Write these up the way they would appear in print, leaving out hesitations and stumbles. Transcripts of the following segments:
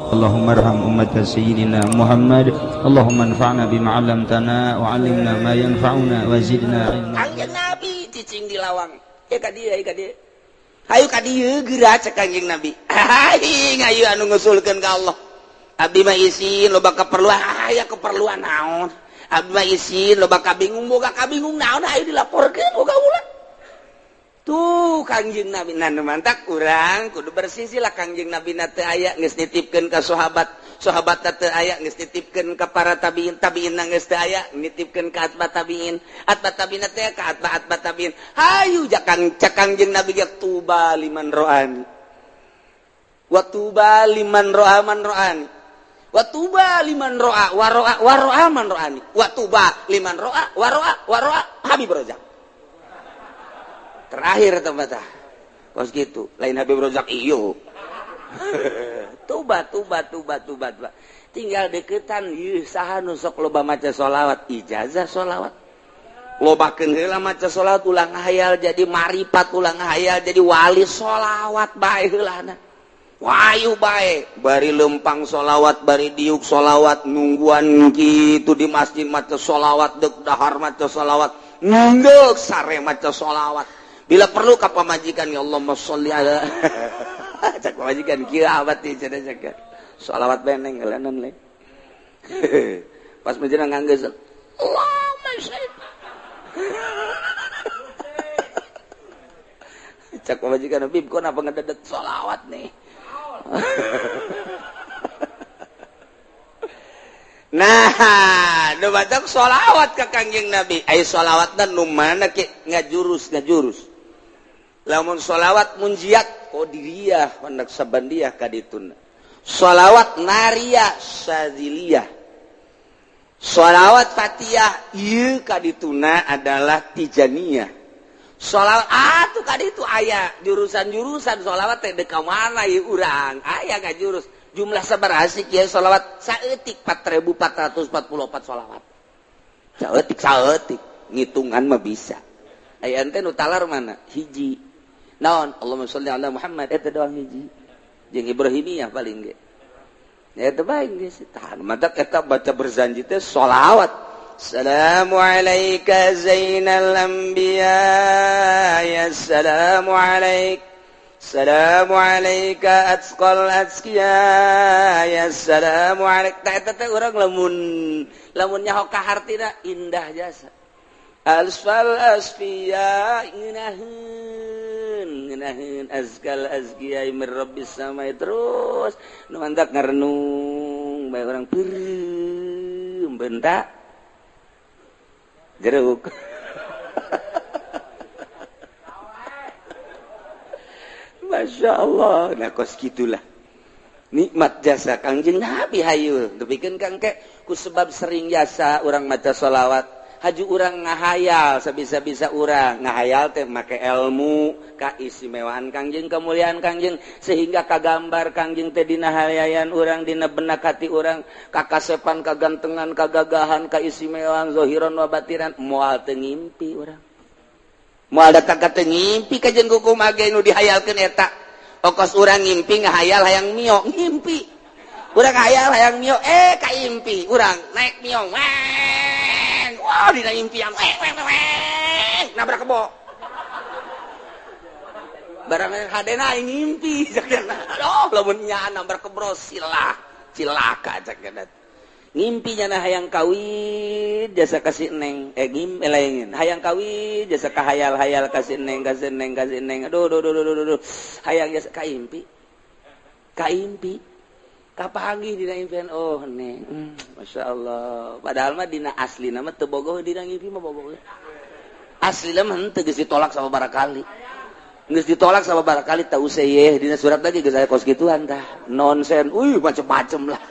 Allahumma arham ummat sayyidina Muhammad. Allahumma anfa'na bima 'allamtana wa 'allimna ma yanfa'una wa zidna ilma. Kangjeng Nabi cicing di lawang. Ya ka dieu, ka dieu. Hayu ka dieu geura cek Kangjeng Nabi. Aing hayu anu ngusulkeun ka Allah. Abdi mah isin loba keperluan, aya keperluan naon? Abdi mah isin loba kabingung, boga kabingung naon hayu dilaporkeun boga ulah. Tuh Kangjeng Nabi nah mantak urang kudu bersisi lah. Kangjeng Nabi na teu aya geus nitipkeun ka sahabat, sahabat teu aya geus nitipkeun ka para tabiin, tabiin geus teu aya nitipkeun ka atba tabiin, atba tabiin teh ka atba atba tabiin. Hayu jakang cek Kangjeng Nabi ge tuba liman ro'ani wa tuba liman ro'a man ro'ani wa tuba liman ro'a wa ro'a wa ro'a man ro'ani wa tuba liman ro'a wa ro'a wa ro'a Habib Rozak. Terakhir tempat kos gitu lain Habib Rozak iyo. Tuba tuba tuba tuba tuba tinggal deketan ieu saha nu sok loba maca sholawat, ijazah sholawat lobakeun heula maca sholawat, ulang hayal jadi maripat, ulang hayal jadi wali sholawat bae heulana wayu bae bari lempang sholawat, bari diuk sholawat, nungguan gitu di masjid maca sholawat, deuk dahar maca sholawat, nunggu sare maca sholawat. Bila perlu ka pamajikan, ya Allahumma sholli ala cak pamajikan kieu abad teh cenah cak sholawat beneng heulanan le. Pas menjelang nganggeus Allahumma sholli cak pamajikan, Bib kok napa ngededet sholawat nih. Nah, nu batak sholawat ka Kangjeng Nabi. Ai sholawatna nu mana ke ngajurus ngajurus. Lamun sholawat munjiat qadiriyah naqsabandiyah kadituna. Sholawat nariyah syadziliyah. Sholawat fatiyah ieu kadituna adalah tijaniyah. Sholawat atuh kaditu aya jurusan-jurusan sholawat teh deuk ka mana ieu urang? Aya ngajurus. Jumlah sabaraha sih kieu sholawat? Saeutik 4444 sholawat. Saeutik saeutik ngitungan mah bisa. Aya ente nu talar mana? Hiji. Naon? Allahumma sholli ala Muhammad eta doang hiji. Jeung Ibrahimiyah paling ge. Eta bae geus tahan matak eta baca berzanji teh sholawat. Assalamu alayka zainal anbiya ya assalamu alaik. Assalamu alayka atqal atqiya ya assalamu alaik. Tah eta teh urang lamun lamun nyaho ka hartina indah jasa. Asfal asfiya ngeunaheun ngeunaheun azkal azkiya min rabbis samai terus nu mantak ngarenung bae urang peureum bentak jeruk. Masya Allah, nah kos gitulah nikmat jasa Kangjeng Nabi hayu depikeun kangke ku sebab sering jasa urang maca sholawat haju urang ngahayal sabisa-bisa urang ngahayal teh make ilmu kaistimewaan Kangjeng, kemuliaan Kangjeng sehingga kagambar Kangjeng teh dina hayayan urang, dina benak hati urang, kakasepan, kagantengan, kagagahan, kaistimewaan zahiran wa batinan moal teu ngimpi urang. Moal datang ka teu ngimpi kajeun kumaha ge nu dihayalkeun eta. Okos urang ngimpi ngahayal hayang mio, ngimpi. Urang hayal hayang mio, kaimpi urang naik mio. Weng. Wah, dina impian weng weng weng nabrak kebo. Barang hadena aing ngimpi cek aduh lamun nya nabrak kebo silah, cilaka cek ngimpinya nah hayang kawin jasa kasih neng ngim lain hayang kawin jasa kahayal-hayal kasih neng kasih neng kasih neng aduh aduh aduh aduh aduh hayang jasa kaimpi kaimpi kapanggih dina impian oh neng Masya Allah padahal mah dina asli nama teu bogoh dina ngimpi mah bogoh asli mah henteu geus ditolak sama barakali geus ditolak sama barakali teu useuh dina surat lagi geus aya kos kituan tah nonsen uy macem-macem lah.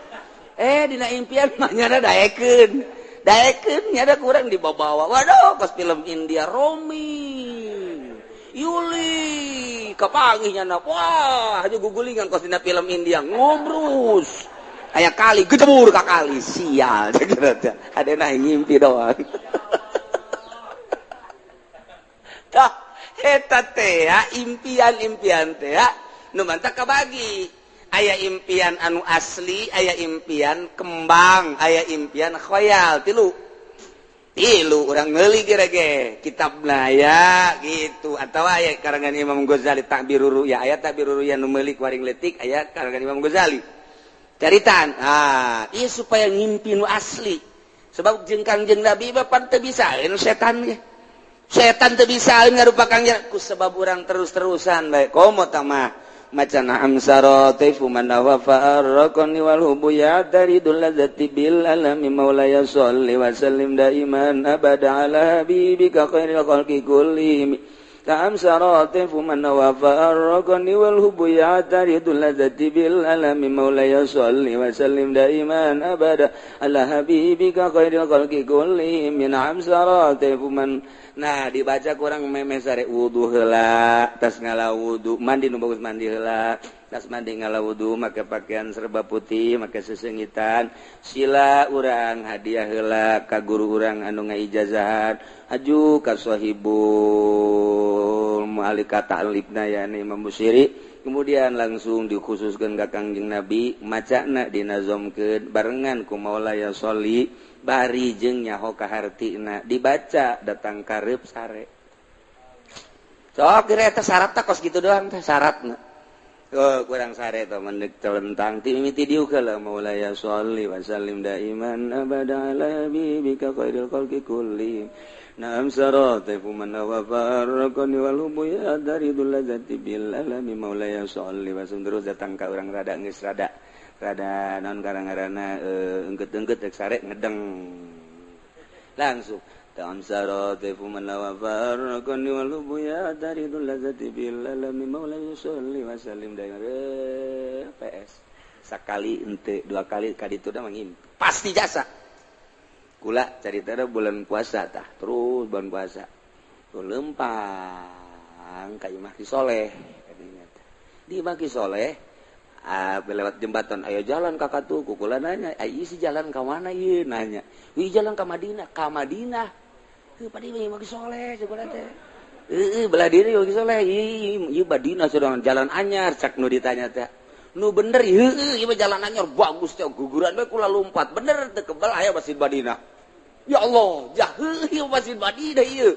Dina impian mah nyada daekeun. Daekeun nyada kurang dibawa-bawa. Waduh, kos film India Romi. Yuli kapanggih nyana. Wah, haju gugulingan kos dina film India ngobrus. Aya kali gejebur ka kali sial. Adena ngimpi doang. Tah, eta teh impian-impian teh nu mantak kabagi. Aya impian anu asli, aya impian kembang, aya impian khoyal, tilu. Tilu urang meuli ge kitabna aya gitu atawa aya karangan Imam Ghazali Ta'birur Ru'ya, aya Ta'birur Ru'ya nu meuli ku aring leutik aya karangan Imam Ghazali. Caritaan, ah, ieu supaya ngimpi nu asli. Sebab jeung Kangjeng Nabi mah pan teu bisaeun setan ge. Setan teu bisaeun ngarupa Kangjeng ku sebab urang terus-terusan bae komo tah mah maca na'am saratifu man wa farraqani wal hubu ya daridul ladzati bil alami maulaya sholli wa sallim daiman abada ala habibika khairil khalqi kullihim ta'am saratifu man wa farraqani wal hubu ya daridul ladzati bil alami maulaya sholli wa sallim daiman abada ala habibika khairil khalqi kullihim na'am saratifu man. Nah dibaca kurang meme sare wudu heula tas ngala wudu mandi nu bagus mandi heula tas mandi ngala wudu make pakaian serba putih make sesengitan sila urang hadiah heula ka guru urang anu ngaijazahan haju ka sahibul mu'alika ta'libna yani Imam Busiri kemudian langsung dikhususkeun ka Kangjeng Nabi macana dinazomkeun barengan ku Maulaya sholli bari jeung nyaho ka hartina dibaca datang karep sare sok kira eta syarat kos gitu doang teh syaratna oh kurang sare teh mendek telentang ti mimiti diuk heula maulaya sholli wa sallim daiman abada ala habibika khairil khalqi kulli na'am saratifu man wa farraqani wal hubu ya daridul ladzati bil alami maulaya sholli wa sallim terus datang ka urang rada geus rada rada non karang-karana engket-engket rek sare ngedeng langsung ta'am saratifu man wa farraqani wal hubu ya daridul ladzati bil alami maulaya sholli wa sallim daiman PS sakali ente dua kali kaditu da mangimpi pasti jasa kula carita da bulan puasa tah terus bulan puasa tuh lempang ka imah Ki Soleh kadinya teh di imah Ki Soleh lewat jembatan ayo jalan kakak tuh kukula nanya ayo si jalan ke mana ieu nanya wih jalan ke Madinah ka Madinah heuh padi imah Ki Soleh cek teh heuh belah diri Ki Soleh ieu Madinah sedang jalan anyar cak nu ditanya teh nu bener heuh ieu jalan anyar bagus teh guguran we kula lompat bener teu kebal aya Masjid Madinah ya Allah jah heuh ieu Masjid Madinah ieu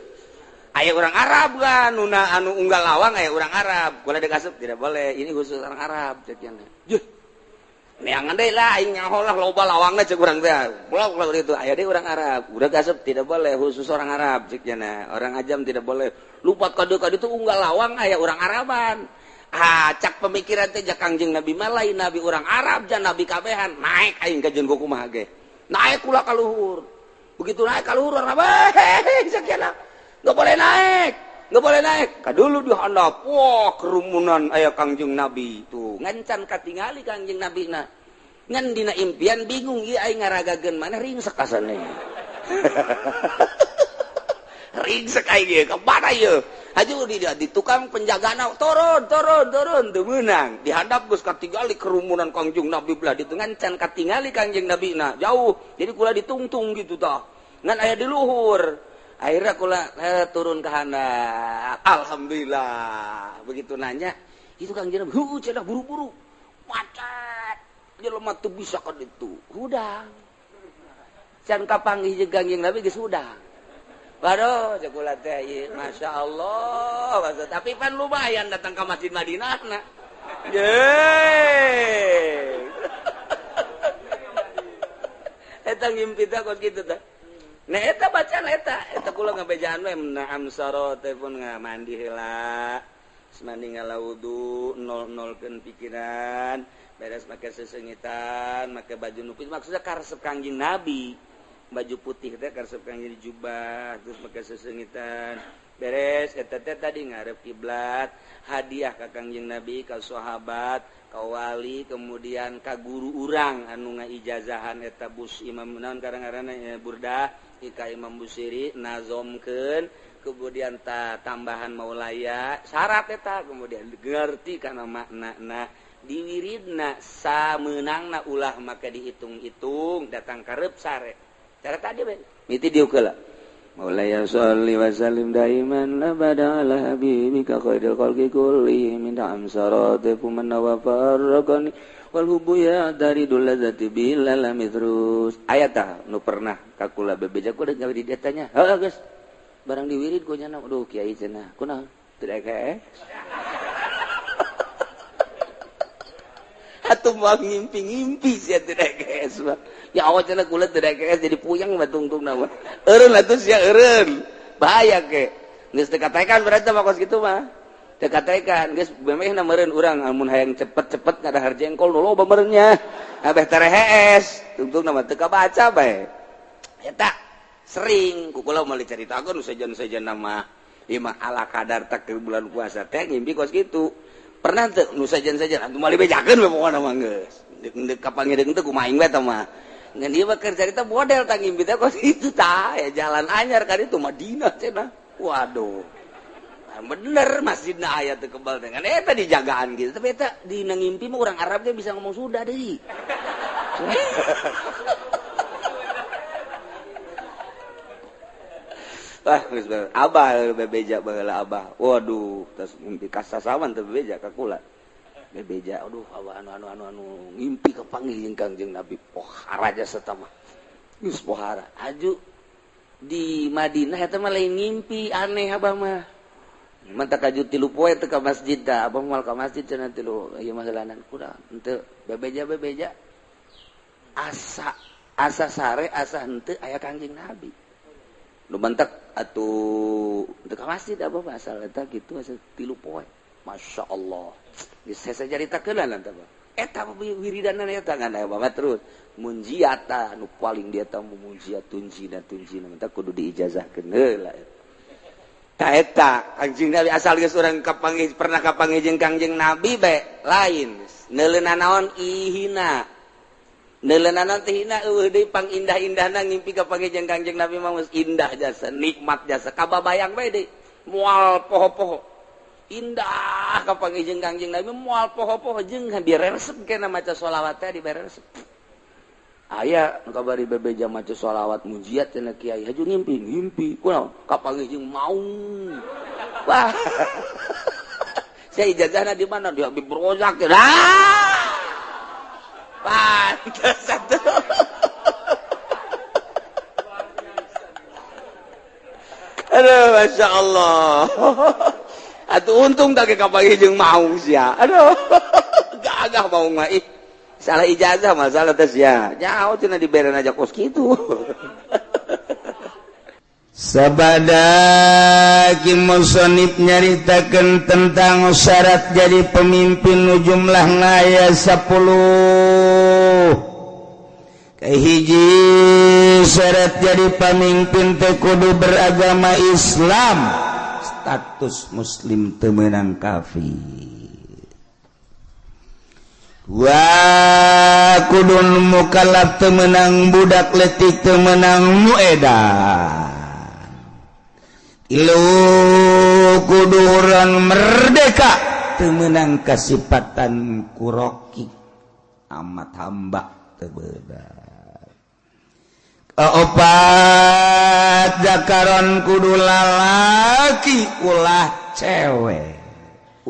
aya orang Arab kan nuna anu unggal lawang aya orang Arab kula dikasup tidak boleh ini khusus orang Arab cek nya juh neangan deui lah aing nyaho lah loba lawangna cek urang teh kula kula itu aya deui orang Arab udah kasup tidak boleh khusus orang Arab cek nya orang ajam tidak boleh lupat kade kade itu unggal lawang aya orang Araban ah cak pemikiran teh jak Kangjeng Nabi mah lain nabi orang Arab jan nabi kabehan naik aing ka jeung kumaha ge naik kula ka luhur begitu naik ka luhur orang Arab cek nya nggak boleh naik, nggak boleh naik. Kadulu di handap, wah kerumunan aya Kangjeng Nabi tuh ngancan katingali Kangjeng Nabi na. Ngan dina impian bingung ieu aing ngaragageun mana ringsek asana. Ringsek aing ieu ka mana ieu? Haju di tukang penjagana turun turun turun teu meunang. Di handap geus katingali kerumunan Kangjeng Nabi belah ditu ngancan katingali Kangjeng Nabi na jauh. Jadi kula ditungtung gitu tah. Ngan aya di luhur. Akhirnya kula turun ke handap. Alhamdulillah. Begitu nanya, itu Kangjeng Nabi, heuh cenah buru-buru. Macet. Jelema teu bisa ka ditu. Hudang. Can kapanggih jeung Kangjeng Nabi geus hudang. Baru cek kula teh ieu, masyaallah. Tapi pan lumayan datang ke Masjid Madinah na. Yeay. Eta ngimpi teh kos kitu teh. Nah eta bacaan eta, eta kula ngabejaan we na'am saro telepon mandi heula. Mandi ngala wudu, nol-nolkeun pikiran, beres make sesengitan, make baju nu putih maksudnya karesep Kangjeng Nabi. Baju putih teh karesep Kangjeng jubah, terus make sesengitan. Beres eta teh tadi ngarep kiblat, hadiah ka Kangjeng Nabi, ka sahabat, ka wali, kemudian ka guru urang anu ngaijazahan eta bus Imam naon karang-karangna Burdah ka Imam Busiri nazomkeun kemudian tambahan maulaya syarat eta kemudian ngerti kana maknana diwiridna samenangna ulah maka dihitung-hitung datang karep sare cara tadi we miti diuk heula Maulaya sholli wa sallim daiman abada ala habibika khairil khalqi kullihim min amsarati man wa farraqani wal hubbu ya dari duladzati bila lam terus. Aya tah nu pernah ka kula bebeja ku gawe di dieu nya. Heuh geus. Barang diwirid ku nya aduh kiai cenah. Kunaon? Teu kae. Atuh moal ngimpi-ngimpi sia teu kae. Ya awak cenah kula teu kae jadi puyeng batungtungna mah. Eureun atuh sia eureun. Bahaya ke. Geus teu katekan berarti mah kos kitu mah. Teu katekan geus memehna meureun urang amun hayang cepet-cepet ngadahar jengkol nu loba meureun nya. Abeh terehees, tungtungna mah teu kabaca bae. Eta sering ku kula moal dicaritakeun sejen-sejen mah. Ieu mah ala kadar tak bulan puasa teh ngimpi kos kitu. Pernah teu nu sejen-sejen atuh moal dibejakeun we pokona mah geus. Deuk kapangideung teh kumaha aing we tah mah. Ngan ieu mah keur carita model tah ngimpi teh kos kitu tah, ya jalan anyar ka ditu Madinah cenah. Waduh. Nah, bener masjidna aya teu kebal teh. Ngan eta dijagaan gitu. Tapi eta dina ngimpi mah urang Arab ge bisa ngomong Sunda deui. Wah, geus abah bebeja baheula abah. Waduh, tas ngimpi kasasawan teu bebeja ka kula. Bebeja, aduh abah anu ngimpi kapanggih jeung Kangjeng Nabi. Pohara jasa tah mah. Geus pohara. Aju di Madinah eta mah lain ngimpi aneh abah mah. Manta kaju 3 poe teu ka masjid tah, abah moal ka masjid cenah 3 ieu mah heulanan kurang. Henteu bebeja-bebeja. Asa sare asa henteu aya Kangjeng Nabi. Nu mantak atuh teu ka masjid abah mah asal eta kitu asa 3 poe. Masya Allah. Geus saya caritakeun lah tah. Eta wiridanan eta ngan aya banget terus. Munjiata nu paling dia tah munjiat tunjina mantak kudu diijazahkeun heula. Ta eta Kangjeng Nabi asal geus urang kapanggih pernah kapanggih jeung Kangjeng Nabi bae lain. Neuleuna naon ihina. Neuleuna naon teh hina eueuh deui pangindah-indahna ngimpi kapanggih jeung Kangjeng Nabi mah geus indah jasa, nikmat jasa kababayang bae deui. Moal poho-poho. Indah kapanggih jeung Kangjeng Nabi moal poho-poho jeung diresep kena maca sholawat teh diberesep. Aya nu kabari bebeja maca sholawat mujiat cenah kiai haju ngimpi kunaon kapanggih jeung maung. Wah. Saya ijazahna di mana di Habib Rozak. Ah! Pantes atuh. Aduh, Masya Allah. Atuh untung tak kapanggih jeung maung sia. Aduh. Gagah maung mah ih. Salah ijazah masalah teh sia. Nyaho cenah diberen aja kos kitu. Sabada ki musonib nyaritakeun tentang syarat jadi pemimpin nu jumlahna aya 10. Kahiji syarat jadi pemimpin teh kudu beragama Islam, status muslim teu meunang kafir. Wa kudun mukallaf teu meunang budak leutik teu meunang nu edan. Ilu kudu urang merdeka teu meunang kasipatan kuroki amat hamba teu beunang. Kaopat jakaron kudu lalaki ulah cewek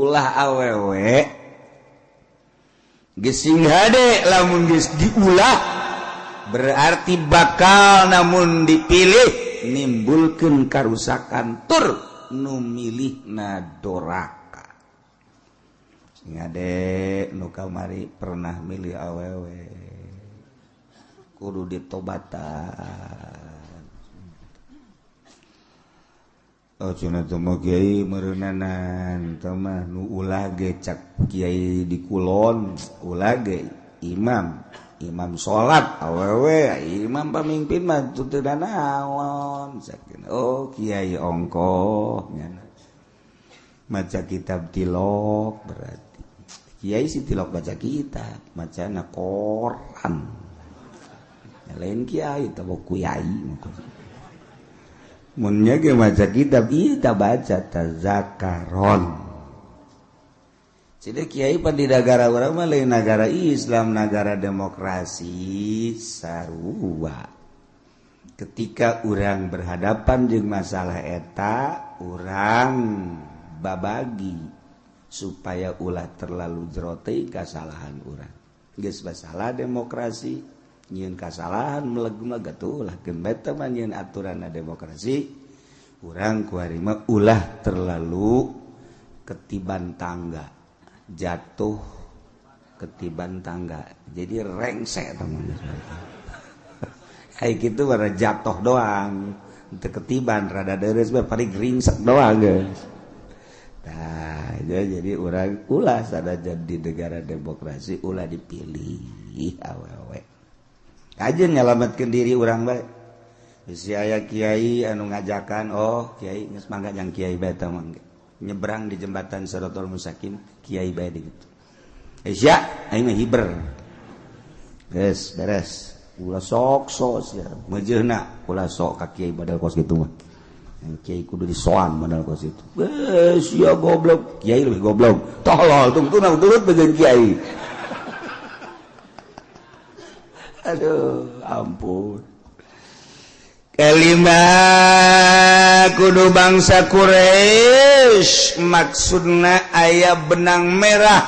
ulah awewe gesing hade lamun geus diulah berarti bakal namun dipilih nimbulkeun karusakan tur nu milihna doraka. Sing hade nu kamari pernah milih awewe kudu ditobatan. Oh cenah teh mah kiai meureunnanan teh mah nu ulah ge cak kiai di kulon ulah ge imam salat awewe imam pamimpin mah teu naon sakin. Oh kiai ongkoh nya maca kitab tilok berarti kiai si tilok baca kitab macana koran lain kiai teh kiai munnya ge maca kitab ieu ta baca tazakaron. Jadi kiai pan di nagara urang mah lain nagara Islam, nagara demokrasi sarua. Ketika urang berhadapan jeung masalah eta, urang babagi supaya ulah terlalu jero teuing kasalahan urang. Geus masalah demokrasi, nyieun kasalahan meleg-meleg atuh ulah keun bae teh mah nyieun aturanna demokrasi. Urang kuari mah ulah terlalu ketiban tangga, jatuh ketiban tangga. Jadi rengsek teman. Kayak gitu bara jatuh doang, teu ketiban rada deres bae paling ringsek doang guys. Nah, jadi urang ulah sanajan di negara demokrasi ulah dipilih awewe. Kajeun nyalametkeun diri urang bae. Bisi aya kiai anu ngajakan, oh kiai geus mangga jang kiai bae teh mangga. Nyebrang di jembatan Siratal Mustaqim, kiai bae di kitu. Sia, aing mah hiber. Geus beres. Ulah sok sok sia. Meujeuhna ulah sok ka kiai badal kos kitu mah. Kiai kudu disoan modal kos itu. Sia goblok, kiai lebih goblok. Tolol tungtuna gelut bagian kiai. Aduh, ampun. Kelima kudu bangsa Quraisy maksudna aya benang merah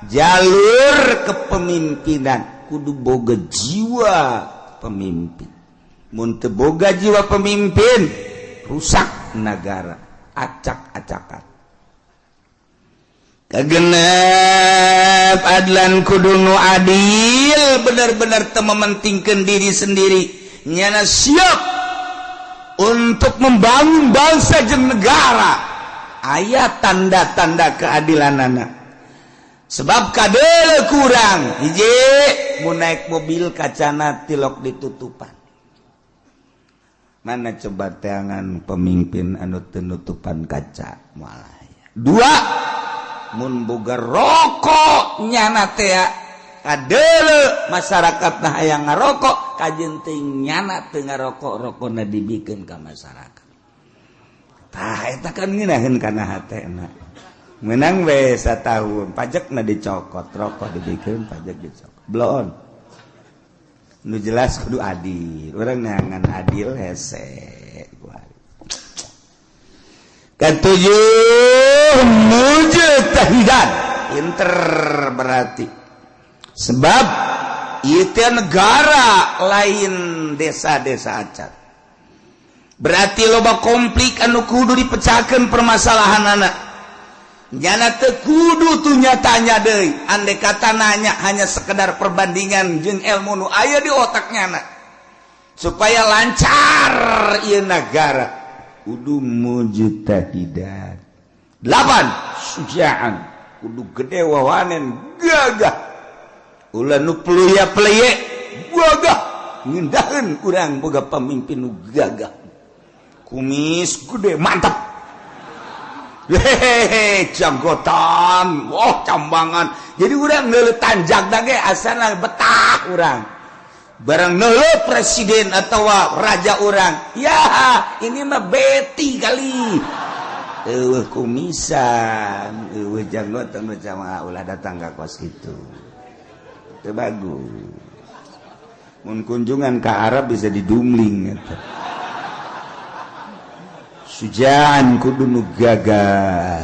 jalur kepemimpinan kudu boga jiwa pemimpin. Mun teu boga jiwa pemimpin rusak negara, acak-acakan. Kagenep adlan kudu nu adil, benar-benar teu mementingkeun diri sendiri, nyana siap untuk membangun bangsa jeung negara. Aya tanda-tanda keadilanana. Sebab kadele kurang hiji mun naik mobil kacana tilok ditutupan. Mana coba teangan pemimpin anu teu nutupan kaca moal aya. Dua, mun boga rokok nyana teh kadele masyarakat nah hayang ngarokok kajeun teuing nyana teu ngarokok, rokona dibikeun ka masyarakat. Tah eta kan ngeunaheun kana hatena. Menang we satahun pajakna dicokot, rokok dibikeun pajak dicokot. Bloon. Nu jelas kudu adil, urang neangan adil hese. Ketujuh, mujtahidan, pinter berarti. Sebab itu negara lain desa-desa acan. Berarti loba konflik anu kudu dipecahkan permasalahan anak. Nyana teu kudu tuh nyatanya deui. Andai kata nanya hanya sekedar perbandingan jeung ilmu nu aya di otak nyana. Supaya lancar ieu negara. Kudu mujtahidan. 8, sujaan. Kudu gede wawanen gagah. Ulah nu peluya peleye gagah. Ngindaheun urang boga pamimpin nu gagah. Kumis gede mantap. Hehehe, janggotan, wah cambangan. Jadi urang neuleuh tanjak ge asana betah urang. Barang neuleuh presiden atau raja urang, ya ini mah beti kali. Eueuh kumisan, eueuh janggotan jamaah ulah datang ka kos kitu. Teu bagus. Mun kunjungan ka Arab bisa didumling eta. Sujaan kudu nu gagah.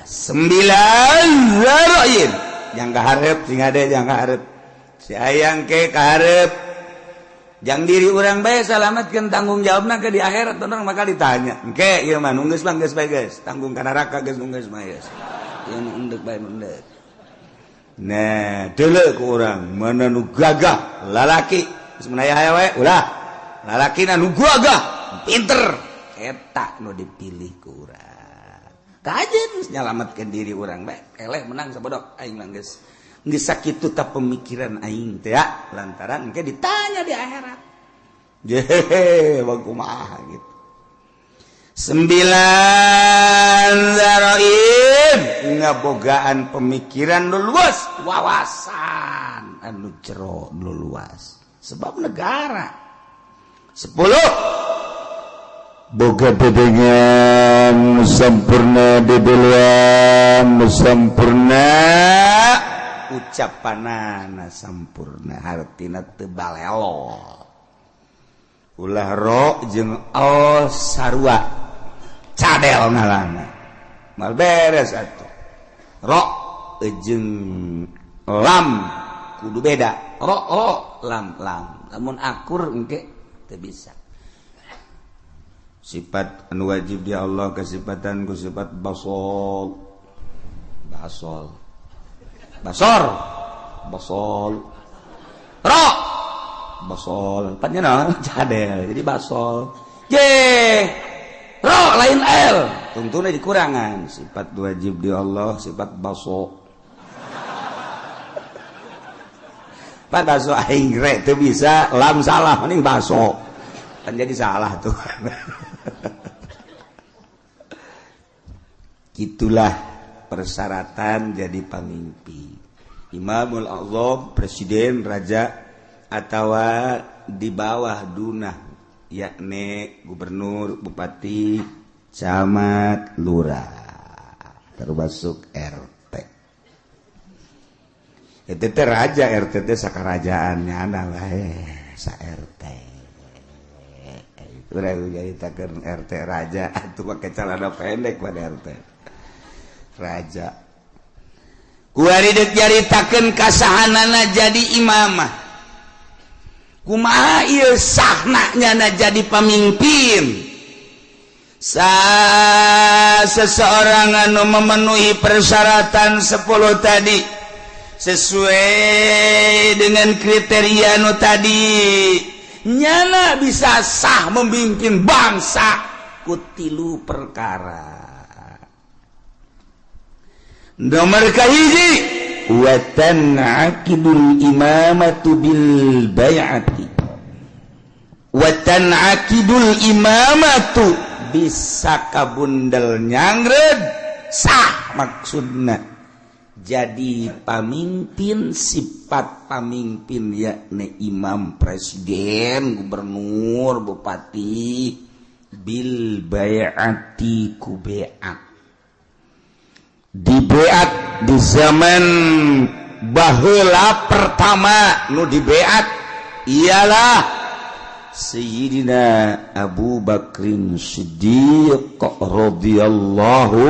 9 zaroin. Yang kaharep sing ade yang kaharep. Si ayang ke kaharep. Jang diri urang bae salametkeun tanggung jawabna ke di akhirat urang bakal ditanya. Engke ieu mah nu geus mah geus bae geus, tanggung ka neraka geus nu geus mah geus. Ieu nu endek bae nu endek. Nah, deuleu ku urang mana nu gagah lalaki geus menaya aya we ulah. Lalakina nu gagah pinter. Eta nu dipilih ku urang. Kajeun nyalametkeun diri urang bae. Eleh menang sabodok aing mah geus. Geus sakitu ta pemikiran aing teh ya, lantaran engke ditanya di akhirat. Jehe, kumaha gitu. 9 zaroim ngabogaan pemikiran nu luas, wawasan anu jero nu luas. Sebab negara. 10 boga dedengan sempurna, dedeluan sempurna, ucapanana sempurna, hartina teu balelo. Ulah ro jeung al sarua cadel ngalana mal beres atuh. Ro jeung lam kudu beda. Ro ro lam lam. Lamun akur engke teu bisa. Sifat anu wajib di Allah kesifatan ku sifat basol. Basol. Basor. Basol. Ro. Basol. Pan nya cadel jadi basol. J. Ro lain L. Tungtuna dikurangan. Sifat wajib di Allah sifat baso. Pan baso aing re teu bisa lam salah mending baso. Kan jadi salah tuh. Itulah persyaratan jadi pemimpin. Imamul Azam, presiden, raja atau di bawah dunah yakni gubernur, bupati, camat, lurah, termasuk RT. Itu teh raja, RT teh sakarajaannya ana bae sa RT. Urang nyaritakeun RT raja atuh make celana pendek pada RT. Raja. Kuari deuk nyaritakeun kasahanana jadi imamah. Kumaha ieu sahna nyana jadi pamimpin? Seseorang anu memenuhi persyaratan 10 tadi sesuai dengan kriteria nu tadi nyana bisa sah memimpin bangsa ku tilu perkara. Nomor kahiji wa tan'aqidul imamatu bil bai'ati. Wa tan'aqidul imamatu bisa kabundel nyangred sah maksudna jadi pamimpin, sifat pamimpin yakni imam, presiden, gubernur, bupati bil bai'ati ku bai'at. Dibeat di zaman baheula pertama nu dibeat ialah Sayyidina Abu Bakrin Siddiq radhiyallahu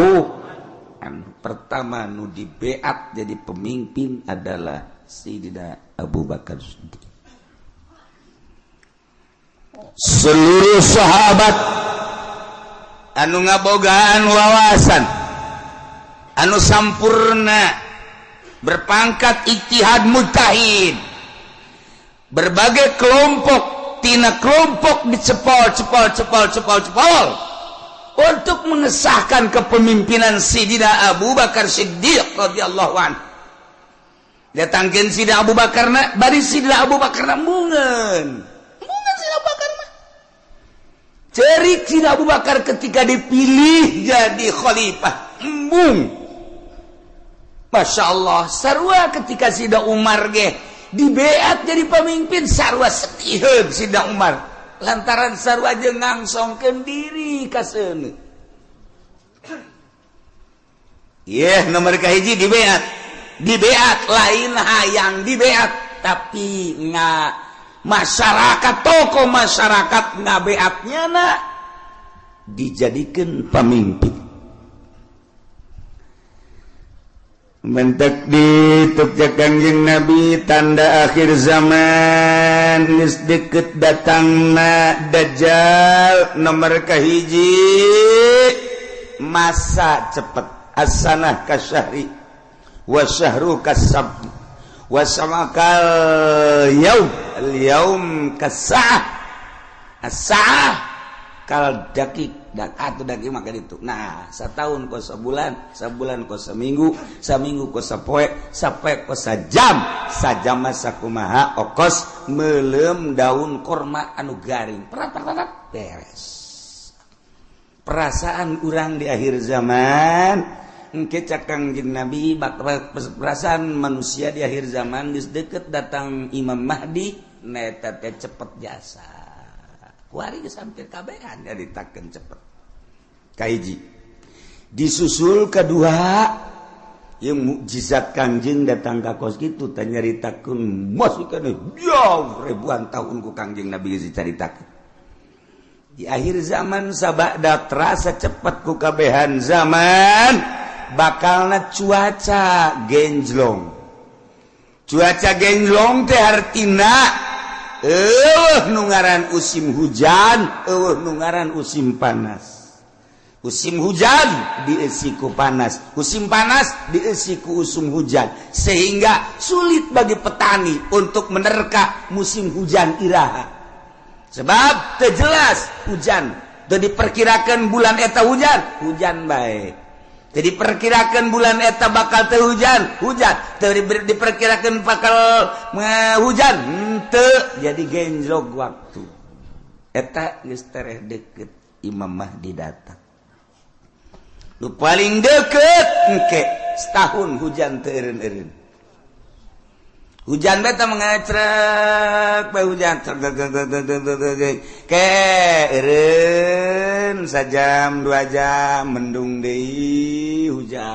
anhu. Pertama nu dibeat jadi pemimpin adalah Sayyidina Abu Bakar Siddiq. Seluruh sahabat anu ngabogaan wawasan anu sampurna berpangkat ijtihad mujtahid, berbagai kelompok tina kelompok dicepol cepol cepol cepol cepol untuk mengesahkan kepemimpinan Sayyidina Abu Bakar Siddiq radhiyallahu anhu. Datangkeun Sayyidina Abu Bakar na bari Sayyidina Abu Bakar na mungeun mungeun Sayyidina Abu Bakar mah cerik Sayyidina Abu Bakar ketika dipilih jadi khalifah embung. Masya Allah, sarua ketika Sayyidina Umar ge dibeat jadi pemimpin sarua setiheun Sayyidina Umar lantaran sarua jeung ngangsongkeun diri ka seuneu. Yeh, nomor kahiji dibeat. Dibeat lain hayang dibeat tapi nga masyarakat tokoh masyarakat ngabeatnya na dijadikeun pamimpin. Mentek dituk Kangjeng Nabi tanda akhir zaman geus deket datangna Dajjal nomor kahiji masa cepet as-sanah kasyahri wa syahru kasab wa samakal yaum al yaum kasa'ah as-sa'ah kal dakik dan atau daging makan itu. Nah, setahun kos sebulan, sebulan kos seminggu, seminggu kos sepoe, sepoe kos sejam, sajam masa kumaha okos melem daun korma anu garing. Perat perat beres. Perasaan urang di akhir zaman, engke cak Kangjeng Nabi perasaan manusia di akhir zaman geus deket datang Imam Mahdi, neta teh cepet jasa. Kuari geus hampir kabehan nyaritakeun cepet. Kahiji disusul kedua yang mukjizat Kangjeng datang ka kos kitu teh nyaritakeun masih keneh jauh ribuan tahun ku Kangjeng Nabi geus dicaritakeun. Di akhir zaman sabada terasa cepet ku kabehan zaman, bakalna cuaca genjlong. Cuaca genjlong teh hartina eueuh nu ngaran musim hujan, eueuh nu ngaran musim panas. Musim hujan diisi ku panas, musim panas diisi ku usum hujan, sehingga sulit bagi petani untuk menerka musim hujan iraha. Sebab teu jelas hujan, teu diperkirakan bulan eta hujan, hujan bae. Teu diperkirakan bulan eta bakal teu hujan, hujan. Teu diperkirakan bakal hujan, henteu. Jadi genjlog waktu. Eta geus tereh deket Imam Mahdi datang. Lu paling deket engke setahun hujan teu eureun-eureun. Hujan beta mengecrek bae hujan trek ke eureun sajam 2 jam mendung deui hujan.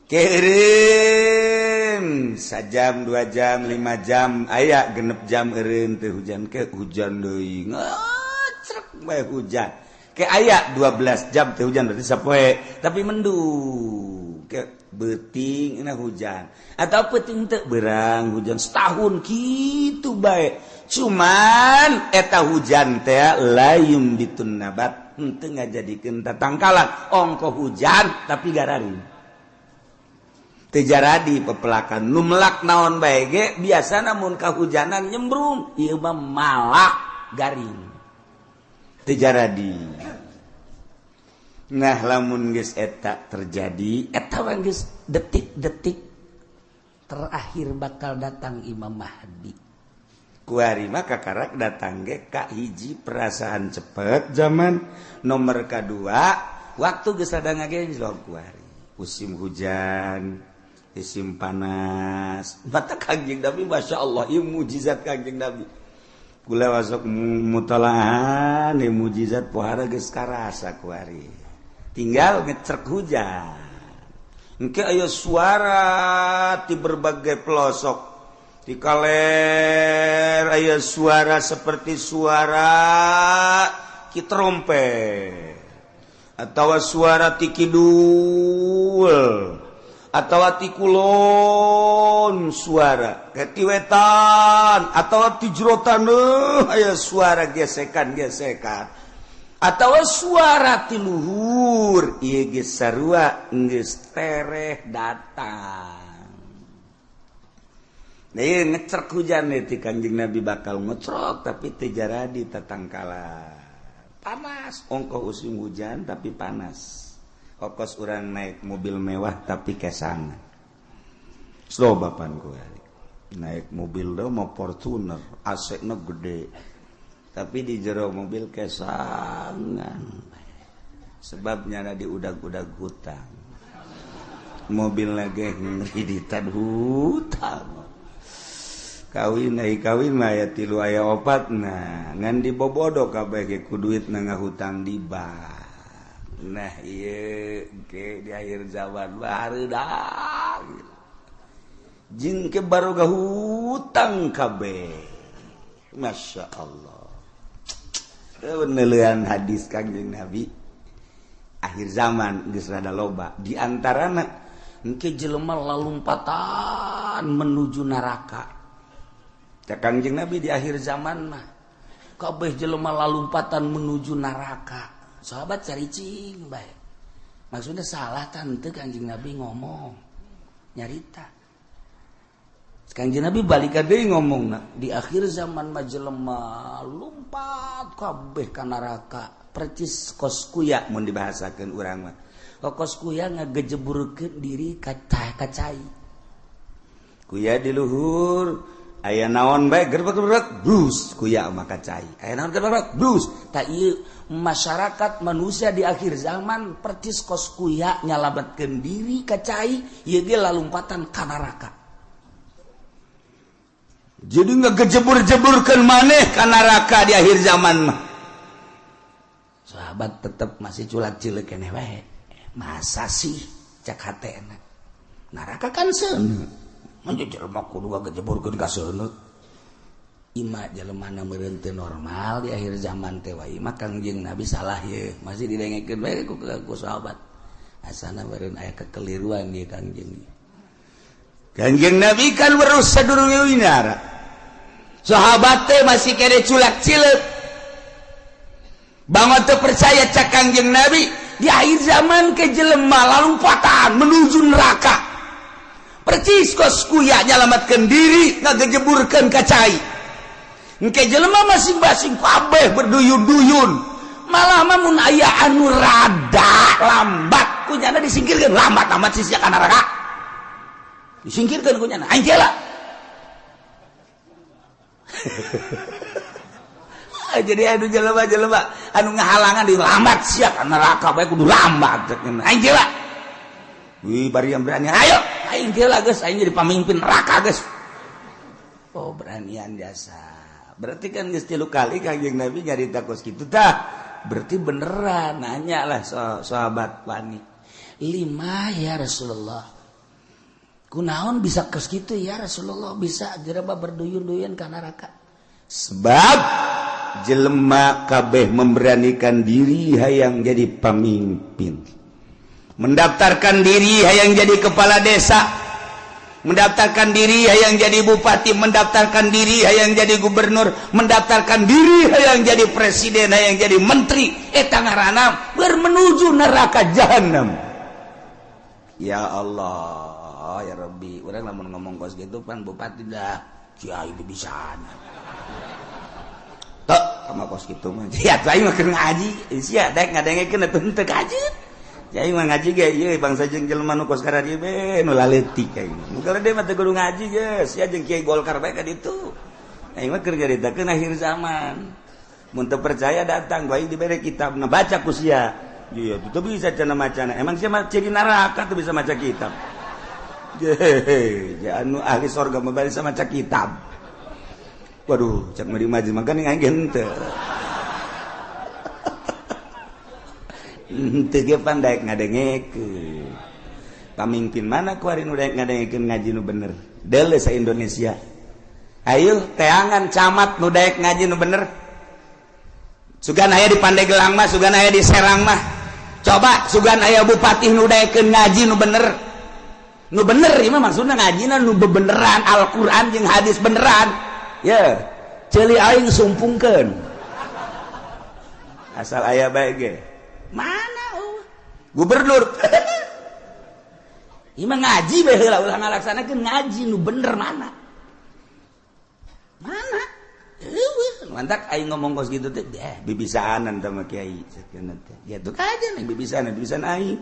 Ke eureun sajam 2 jam 5 jam aya 6 jam eureun teu hujan, ke hujan deui ngecrek bae hujan. Ke aya 12 jam teu hujan berarti sapoe tapi mendung. Ke beuting na hujan atau peuting teu berang hujan setahun kitu bae. Cuman eta hujan teh layum bitun nabat, henteu ngajadikeun tatangkalan. Ongko hujan tapi gararing. Teu jaradi pepelakan nu melak naon bae ge biasana mun kahujanan nyembrung, ieu mah malak garing. Teu jaradi. Nah lamun geus eta terjadi, eta mah geus detik-detik terakhir bakal datang Imam Mahdi. Kuari mah kakarak datang ge ka hiji perasaan cepet zaman, nomor kadua waktu geus rada ngagenjlog kuari. Musim hujan, musim panas. Mata Kangjeng Nabi Masya Allah, ieu mujizat Kangjeng Nabi. Kula masuk mutalahan mujizat pohara geus karasa kuari. Tinggal ngecrek hujan. Engke aya suara di berbagai pelosok. Di kaler aya suara seperti suara ki trompet atau suara ti kidul atau ti kulon, suara ke ti wetan atau ti jero taneuh aya suara gesekan-gesekan atau suara ti luhur, ieu geus sarua geus tereh datang. Nah, ieu ngecrek hujan ti Kangjeng Nabi bakal ngecrok tapi teu jaradi tatangkalan. Panas, ongkoh musim hujan tapi panas. Okos urang naik mobil mewah tapi kesangan. Slow bapan gue naik mobil do mau Fortuner, AC-na gede. Tapi di jero mobil kesangan. Sebabnya ada di udag-udag hutang. Mobil lagi ngreditan hutang. Kawin ai kawin mah aya 3 aya 4 nah ngan dibobodo kabeh ge ku duit na ngahutang di bank. Nah ieu ge di akhir zaman bareudang. Jeung ke baroga hutang kabeh. Masya Allah. Penelian hadis Kangjeng Nabi akhir zaman geus rada loba di antarana engke jelema lalumpatan menuju neraka. Cak Kangjeng Nabi di akhir zaman mah kabeh jelema lalumpatan menuju neraka. Sahabat caricing bae. Maksudnya salah tante Kangjeng Nabi ngomong nyarita. Kangjeng Nabi balik deui ngomongna di akhir zaman mah jelema lumpat kabeh ka neraka. Percis kos kuya mun dibahasakeun urang mah. Kos kuya ngagejeburkeun diri ka cai. Kuya di luhur aya naon bae gerbek-gerbek brus kuya mah ka cai. Aya naon gerbek brus. Ta ieu masyarakat manusia di akhir zaman percis kos kuya nyalametkeun diri ka cai, ieu ge lalumpatan ka neraka. Jadi ngegejebur-jeburkan maneh ka neraka di akhir zaman mah. Sahabat tetep masih culak-cileuk keneh wae. Masa sih cak hatena. Neraka kan seuneu. Mun jelema kudu ngagejeburkeun ka seuneu. Ima jelema na meureun teu normal di akhir zaman teh wae mah Kangjeng Nabi salah ye masih didengekeun bae ku sahabat. Asana meureun aya kekeliruan ieu Kangjeng. Kangjeng Nabi kan weruh sadurunge winara. Sahabat teh masih kene culak cileuk. Bangun teu percaya cak Kangjeng Nabi di akhir zaman ke jelema lalumpatan menuju neraka. Percis kos kuya nyalamatkeun diri ngagejeburkeun ka cai. Engke jelema masing-masing kabeh berduyun-duyun. Malah mah mun aya anu rada lambat kunyana disingkirkeun, lambat amat sih sia ka neraka. Disingkirkeun kunyana aing lah. Jadi anu jelema-jelema anu ngahalangan di lambat sia ka neraka bae kudu lambat aing lah. Wih bari yang berani ayo aing lah geus aing jadi pamimpin neraka geus. Oh beranian jasa. Berarti kan geus 3 kali Kangjeng Nabi nyarita kos kitu tah. Berarti beneran nanya lah sahabat wani. 5 ya Rasulullah. Kunaon bisa kos kitu ya Rasulullah bisa jelema berduyun-duyun ka neraka. Sebab jelema kabeh memberanikan diri hayang jadi pamimpin. Mendaftarkan diri hayang jadi kepala desa. Mendaftarkan diri hayang jadi bupati, mendaftarkan diri hayang jadi gubernur, mendaftarkan diri hayang jadi presiden, hayang jadi menteri, eta ngaranna bermenuju neraka jahanam. Ya Allah, ya Rabbi, urang lamun ngomong kos gitu pan bupati dah kiai bisa. Tok sama kos kitu mah. Sia aing mah keur ngaji, sia daek ngadengekeun atuh henteu kaji. Aing mah ngaji ge ieu bangsa jeung jelema nu kos kararieu be nu laletik aing. Nu gede mah teu kudu ngaji geus, sia jeung kiai Golkar bae ka ditu. Aing mah keur nyaritakeun akhir zaman. Mun teu percaya datang bae dibere kitabna baca ku sia. Iya, teu bisa cenah macana. Emang sia mah ciri neraka teu bisa maca kitab. Jehe, anu ahli sorga mah bisa maca kitab. Waduh, cak mah di majelis mah geuning aing henteu. Henteu ge pan daek ngadengekeun. Pamimpin mana kuari nu daek ngadengekeun ngaji nu bener? Deuleu sa Indonesia. Ayo teangan camat nu daek ngaji nu bener. Sugan aya di Pandeglang mah, sugan aya di Serang mah. Coba sugan aya bupati nu daekeun ngaji nu bener. Nu bener ieu mah maksudna ngajina nu bebeneran Al-Qur'an jeung hadis beneran. Ye, ceuli aing sumpungkeun. Asal aya bae ge. Mana gubernur ieu mah ngaji bae heula ulah ngalaksanakeun ngaji nu bener mana mana eueuh mantak aing ngomong kos kitu teh bibisaanan teh mah kiai sakeuna teh kitu kaja nih bibisaanan bibisaan aing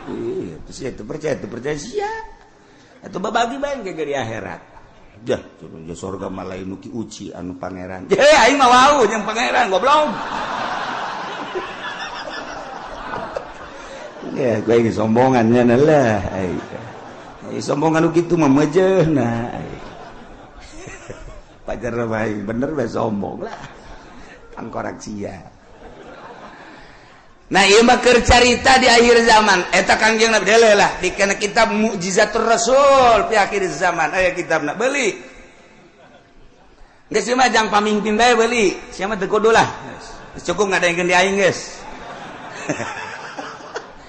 ieu teu sia teu percaya sia atuh babagi bae ge di akhirat jah turun je sorga mah lain nu ki uci anu pangeran je aing mah wau jeung pangeran goblok. Ya, gue ini sombongannya lah. Sombongan gitu mah mejeuhna. Pajar bae bener bae sombong lah. Tangkorak sia. Nah, ieu mah keur carita di akhir zaman. Eta Kangjeng Nabi deuleu lah di kana kitab Mukjizatur Rasul fi akhir zaman. Aya kitabna beuli. Geus ieu mah jang pamimpin bae beuli. Sia mah teu kudu lah. Cukup ngadengkeun di aing geus.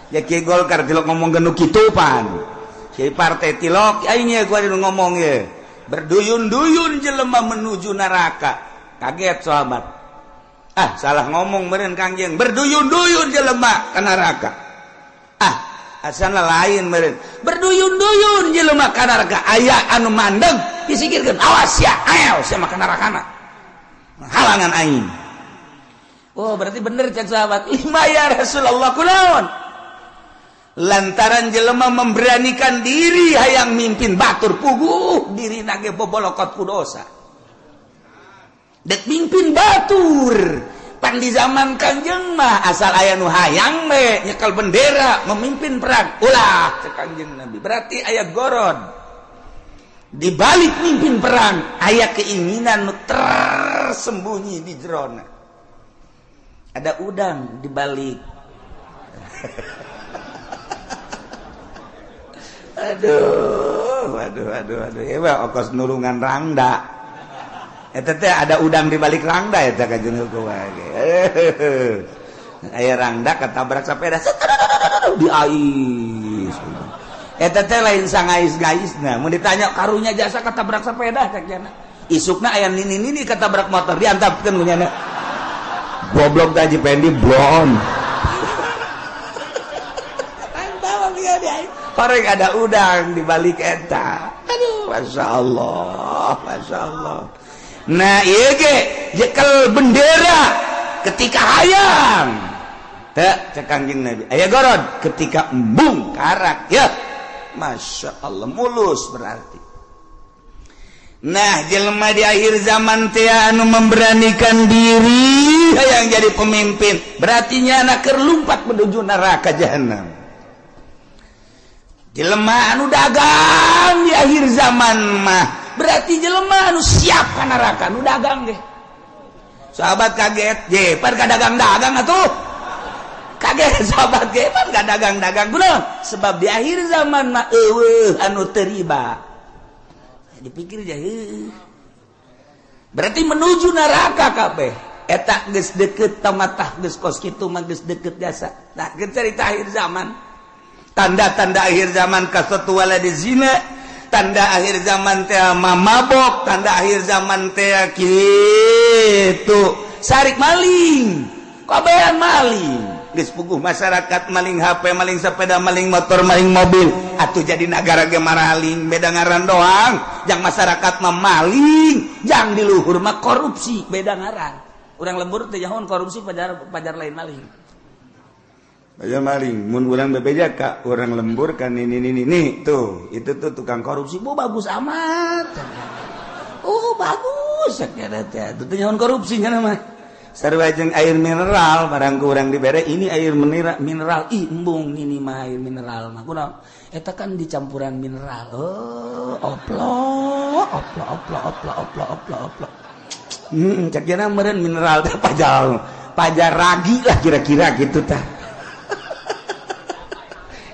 Ya kiai Golkar tilok ngomong nu kitu pan. Kiai partai tilok aing ye gua ngomong ye. Berduyun-duyun jelema menuju neraka. Kaget sahabat. Ah, salah ngomong meureun Kangjeng. Berduyun-duyun jelema ka neraka. Ah, asana lain meureun. Berduyun-duyun jelema ka neraka. Aya anu mandeg disingkirkeun. Awas ya, ayo sia mah ka nerakana. Halangan aing. Oh, berarti bener cek sahabat. Lima ya Rasulullah kunaon? Lantaran jelema memberanikan diri hayang mimpin batur puguh diri nage bobolokot ku dosa. Dek mimpin batur. Pan di zaman Kangjeng mah asal aya nu hayang we nyekel bendera memimpin perang. Ulah cek Kangjeng Nabi. Berarti aya gorod. Di balik mimpin perang aya keinginan nu tersembunyi di jerona. Ada udang di balik. Aduh, aduh, aduh, aduh. Ya, okos nulungan rangda. Eta teh ada udang di balik rangda eta kajeun kumaha ge. Aya rangda ketabrak sepeda di ais. Eta teh lain sangais-gaisna. Mun ditanya karunya jasa ketabrak sepeda cek jana. Isukna aya nini-nini ketabrak motor diantapkeun ku nyana. Goblok teh Haji Pendi blon. Horeng ada udang di balik eta. Aduh, Masya Allah, Masya Allah. Nah, ieu ge jekel bendera ketika hayang. Teu cek Kangjeng Nabi. Aya gorod ketika embung karak ya. Masya Allah mulus berarti. Nah, jelema di akhir zaman teh anu memberanikan diri hayang jadi pemimpin, berarti nyana keur lumpat menuju neraka jahanam. Jelema anu dagang di akhir zaman mah berarti jelema anu siap ka neraka nu dagang ge. Sahabat kaget, je pan ka dagang-dagang atuh. Kaget sahabat ge pan ka dagang-dagang kunaon? Sebab di akhir zaman mah eueuh anu teu riba. Dipikir je heuh. Berarti menuju neraka kabeh. Eta geus deukeut tamatah geus kos kitu mah geus deukeut jasa. Nah, cerita akhir zaman. Tanda-tanda akhir zaman kasatu waladi zina, tanda akhir zaman teh mabok, tanda akhir zaman teh kitu sarik maling, kabehan maling. Geus puguh masyarakat maling HP, maling sepeda, maling motor, maling mobil. Atuh jadi nagara ge maraling, beda ngaran doang. Jang masyarakat mah maling, jang di luhur mah korupsi, beda ngaran. Urang lembur teh jahon korupsi pajar lain maling. Aja maling, mun urang bebeja ka urang lembur kan ini ini ini tuh, itu tuh tukang korupsi, bu bagus amat. Oh bagus, sakira teh. Itu teh nyaon korupsi nya mah. Sarua jeung air mineral barang ku urang dibere ini air mineral, ih embung ini mah air mineral mah. Kunaon? Eta kan dicampuran mineral. Oh, oplo, oplo, oplo, oplo, oplo, oplo, oplo. Cek jana meureun mineral teh pajar ragi lah kira-kira gitu tah.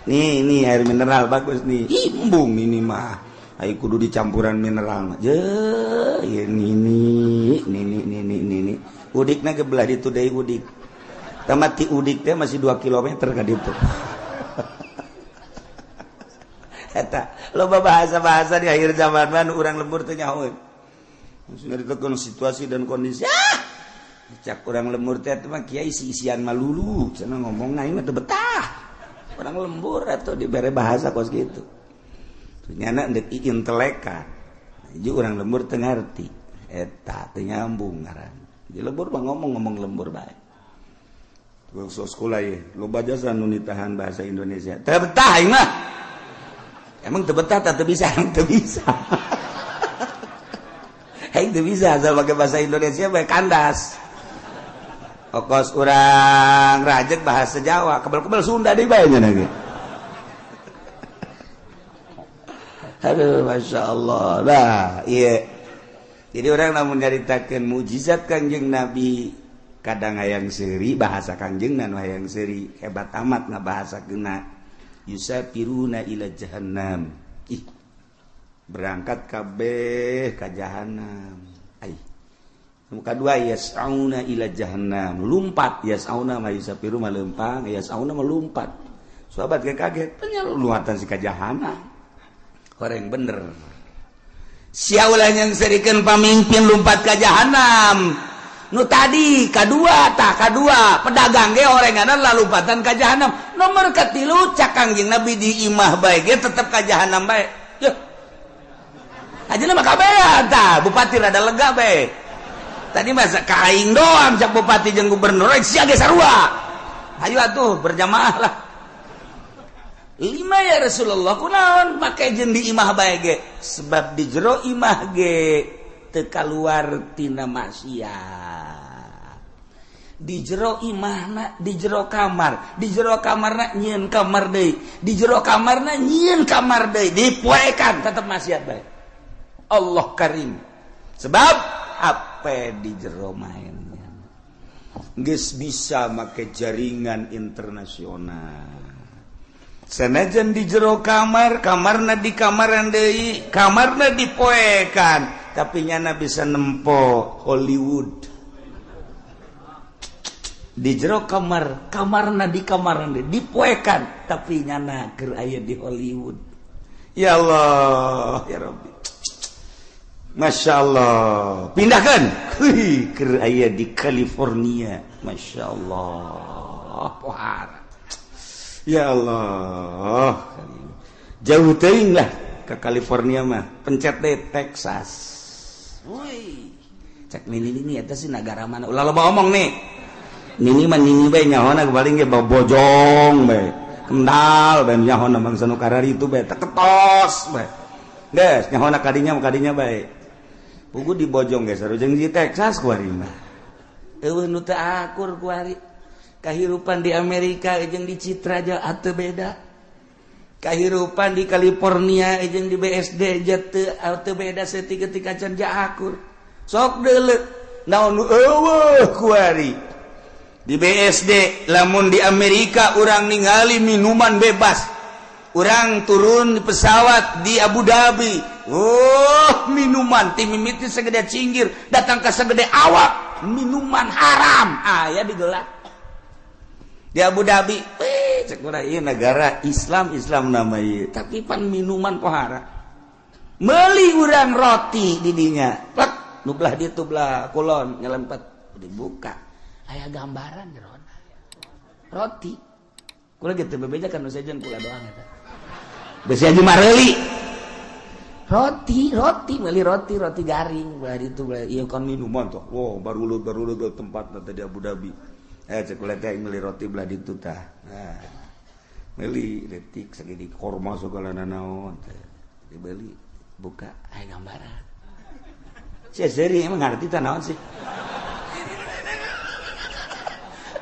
Nih, ini air mineral bagus nih. Embung ini mah. Ayo kudu dicampuran mineral mah. Je, ini ini ini ini ini. Udikna ge belah ditu deui udik. Tamat ti udik teh masih 2 km ka ditu. Eta loba bahasa-bahasa di akhir zaman mah nu urang lembur teh nyahoeun. Maksudna ditekan situasi dan kondisi. Ah! Cak urang lembur teh mah kiai isi-isian malulu, cenah ngomong aing mah teu betah. Orang lembur atau diberi bahasa kos gitu. Nyana ndek intelekan. Jadi orang lembur teu ngarti. Eta teu nyambung ngaran. Di lembur mah ngomong-ngomong lembur bae. Sok sekolah ye, loba jasa nu nitahan bahasa Indonesia. Teu betah aing mah. Emang teu betah tah teu bisa, teu bisa. Aing teu bisa asal pakai bahasa Indonesia bae kandas. Okos urang rajek bahasa Jawa, kebel-kebel Sunda deui bae nya ge. Aduh, Masya Allah. Nah, iya. Jadi orang lamun nyaritakeun mukjizat Kangjeng Nabi, kadang hayang seuri bahasa Kangjeng nu hayang seuri, hebat amat na bahasa kena. Yusafiruna ila jahannam. Ih. Berangkat kabeh ka jahannam. Ai. Muka dua yas'auna ila jahannam, lumpat yas'auna ma yusafiru ma lempang, yas'auna ma lumpat. Sahabat kaget, penyeluatan si ka jahannam. Orang bener. Sia ulah yang serikeun pamimpin lumpat ka jahannam. Nu tadi kadua tah kadua pedagang ge orenganan lalumpatan ka jahannam. Nomor katilu cak Kangjeng Nabi di imah bae ge tetep ka jahannam bae. Yeuh. Ajeuna mah kabehan tah, bupati rada lega bae. Tadi masa kain doang cak bupati jeung gubernur sia ge sarua. Ayo atuh berjamaah lah. 5 ya Rasulullah kunaon make jeung di imah bae ge? Sebab di jero imah ge teu kaluar tina maksiat. Di jero imahna di jero kamar, di jero kamarna nyieun kamar deui, di jero kamarna nyieun kamar deui, dipoekan tetep maksiat bae. Allah karim. Sebab apa di jero mainnya geus bisa make jaringan internasional. Senajan di jero kamar, kamarna di kamaran deui, kamarna dipoekan, tapi nyana bisa nempo Hollywood. Di jero kamar, kamarna di kamarna dipoekan, tapi nyana keur aya di Hollywood. Ya Allah, ya Rabbi. Masya Allah. Pindahkan. Wih, keur aya di California. Masya Allah. Pohara. Ya Allah. Jauh teuing lah ke California mah. Pencet deh Texas. Wih. Cek nini ini eta sih negara mana? Ulah loba omong nih. Nini mah nini bae nyahona paling ge bojong bae. Kendal bae nyahona bangsa nu kararitu bae teketos bae. Geus nyahona kadinya kadinya bae. Pugu di bojong geus sarujeng di Texas kuari mah. Eueuh nu teu akur kuari. Kahirupan di Amerika jeung di Citra aja atuh beda. Kahirupan di California jeung di BSD aja teu beda saeutik-eutik acan ja akur. Sok deuleu naon nu eueuh kuari. Di BSD lamun di Amerika urang ningali minuman bebas. Urang turun di pesawat di Abu Dhabi. Oh, minuman ti mimiti segede cinggir datang ke segede awak, minuman haram aya digelar. Di Abu Dhabi, weh, cek urang ieu negara Islam, Islam nama ieu. Tapi pan minuman pohara. Meuli urang roti di dinya. Plek, nu belah ditu belah kulon nyelempet dibuka. Aya gambaran jerona. Roti. Kula gitu bebeja kan nu sejen kula doang eta. Besi aja mareuli. Roti, roti, meuli roti, roti garing belah ditu belah ieu kan minuman tuh. Wow, baru tempat tadi di Abu Dhabi. Cek kula teh meuli roti belah ditu tah. Nah, meuli detik sagede korma segala nanaon teh. Dibeli buka aya gambaran. Sia seuri emang ngarti tah naon sih?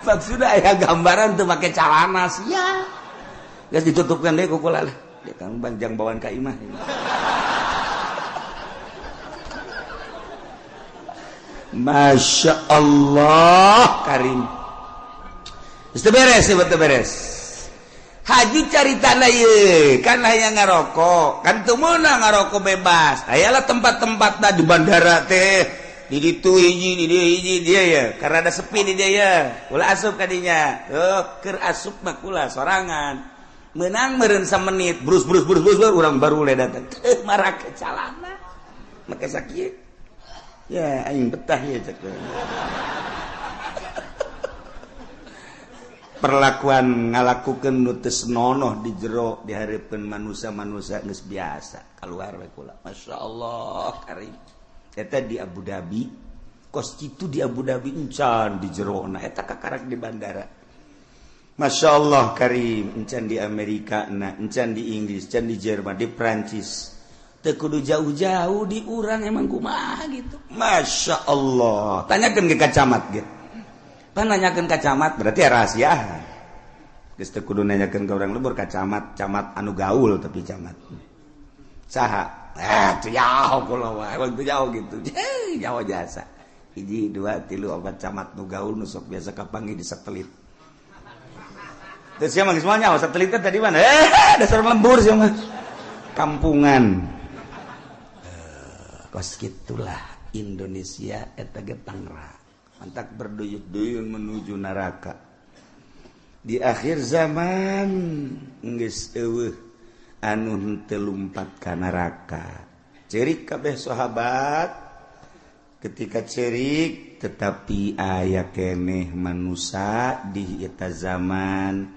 Maksudnya aya gambaran tuh make calana sia. Geus ditutupkan deui ku kula lah. Dia kang banjang bawaan ka imah. Masya Allah Karim. Geus teu beres, teu beres. Haji caritana ieu, kan hayang ngarokok, kan teu meunang ngarokok bebas. Ayalah tempat-tempatna di bandara teh. Di ditu hiji, di dieu hiji dia ya. Karena ada sepi di dia ya. Ulah asup ka dinya. Oh, keur asup mah kula sorangan. Menang meureun samenit, brus brus brus brus urang baru le datang. Teu marake calana. Make sakieu. Ya aing betah ya cek. Perlakuan ngalakukeun nu teu senonoh di jero dihareupeun manusia-manusia geus biasa. Kaluar we kula. Masyaallah karim. Eta di Abu Dhabi, kos kitu di Abu Dhabi encan di jerona eta kakarak di bandara. Masya Allah karim, encan di Amerika na, encan di Inggris, encan di Jerman, di Prancis. Teu kudu jauh-jauh di urang emang kumaha gitu. Masya Allah. Tanyakeun ke kacamat ge. Pan nanyakeun ka camat berarti rahasia. Geus teu kudu nanyakeun ka urang lembur ka camat, camat anu gaul tapi camat. Saha? Teu jauh kula wae, teu jauh gitu. Jauh jasa. Hiji, dua, tilu, opat camat nu gaul nu sok biasa kapanggih di satelit. Terus siapa semuanya satelitnya tadi mana? Dasar lembur siapa? Kampungan. Kos gitulah Indonesia eta ge tangra. Mantak berduyun-duyun menuju neraka. Di akhir zaman geus eueuh anu henteu lumpat ka neraka. Cerik kabeh sahabat ketika cerik tetapi aya keneh manusa di eta zaman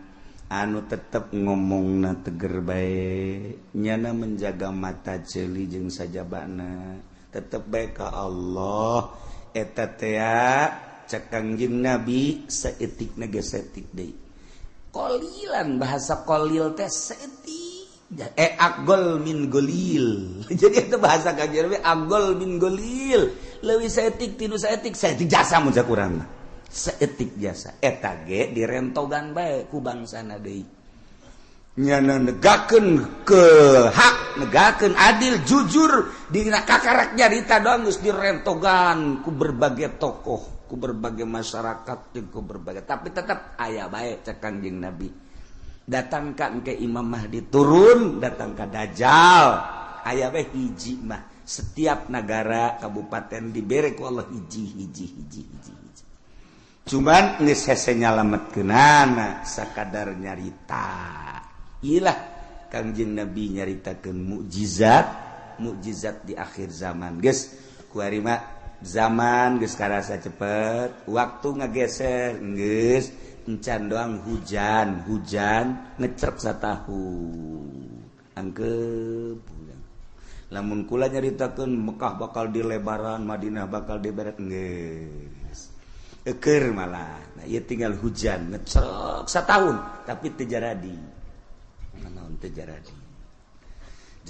anu tetep ngomongna teger bae, nyana menjaga mata ceuli jeung sajabana, tetep bae ka Allah. Eta tea cek Kangjeng Nabi saeutikna ge saeutik deui. Qolilan bahasa qolil teh saeutik. Agol min golil. Jadi itu bahasa Kangjeng Nabi agol min golil. Leuwih saeutik tinu saeutik, saeutik jasa mun sakurang mah. Saeutik jasa. Eta ge direntogan bae ku bangsana deui. Nyana negakeun ke hak, negakeun adil, jujur dina kakarak nyarita doang geus direntogan ku berbagai tokoh, ku berbagai masyarakat, jeung ku berbagai, tapi tetap aya bae cek Kangjeng Nabi. Datangkan ke Imam Mahdi turun, datang ka Dajjal, aya bae hiji mah Setiap negara kabupaten dibere ku Allah hiji hiji hiji hiji hiji. Cuman geus hese nyalametkeunana sakadar nyarita. Ilah Kangjeng Nabi nyaritakeun mukjizat, mukjizat di akhir zaman. Geus kuari mah zaman geus karasa cepet, waktu ngageser geus encan doang hujan, hujan ngecerk satahun. Angkep. Lamun kula nyaritakeun Mekah bakal dilebaran, Madinah bakal diberet geus. Eukeur malah. Nah, ieu tinggal hujan ngecerk satahun tapi teu jaradi. Naon teu jaradi.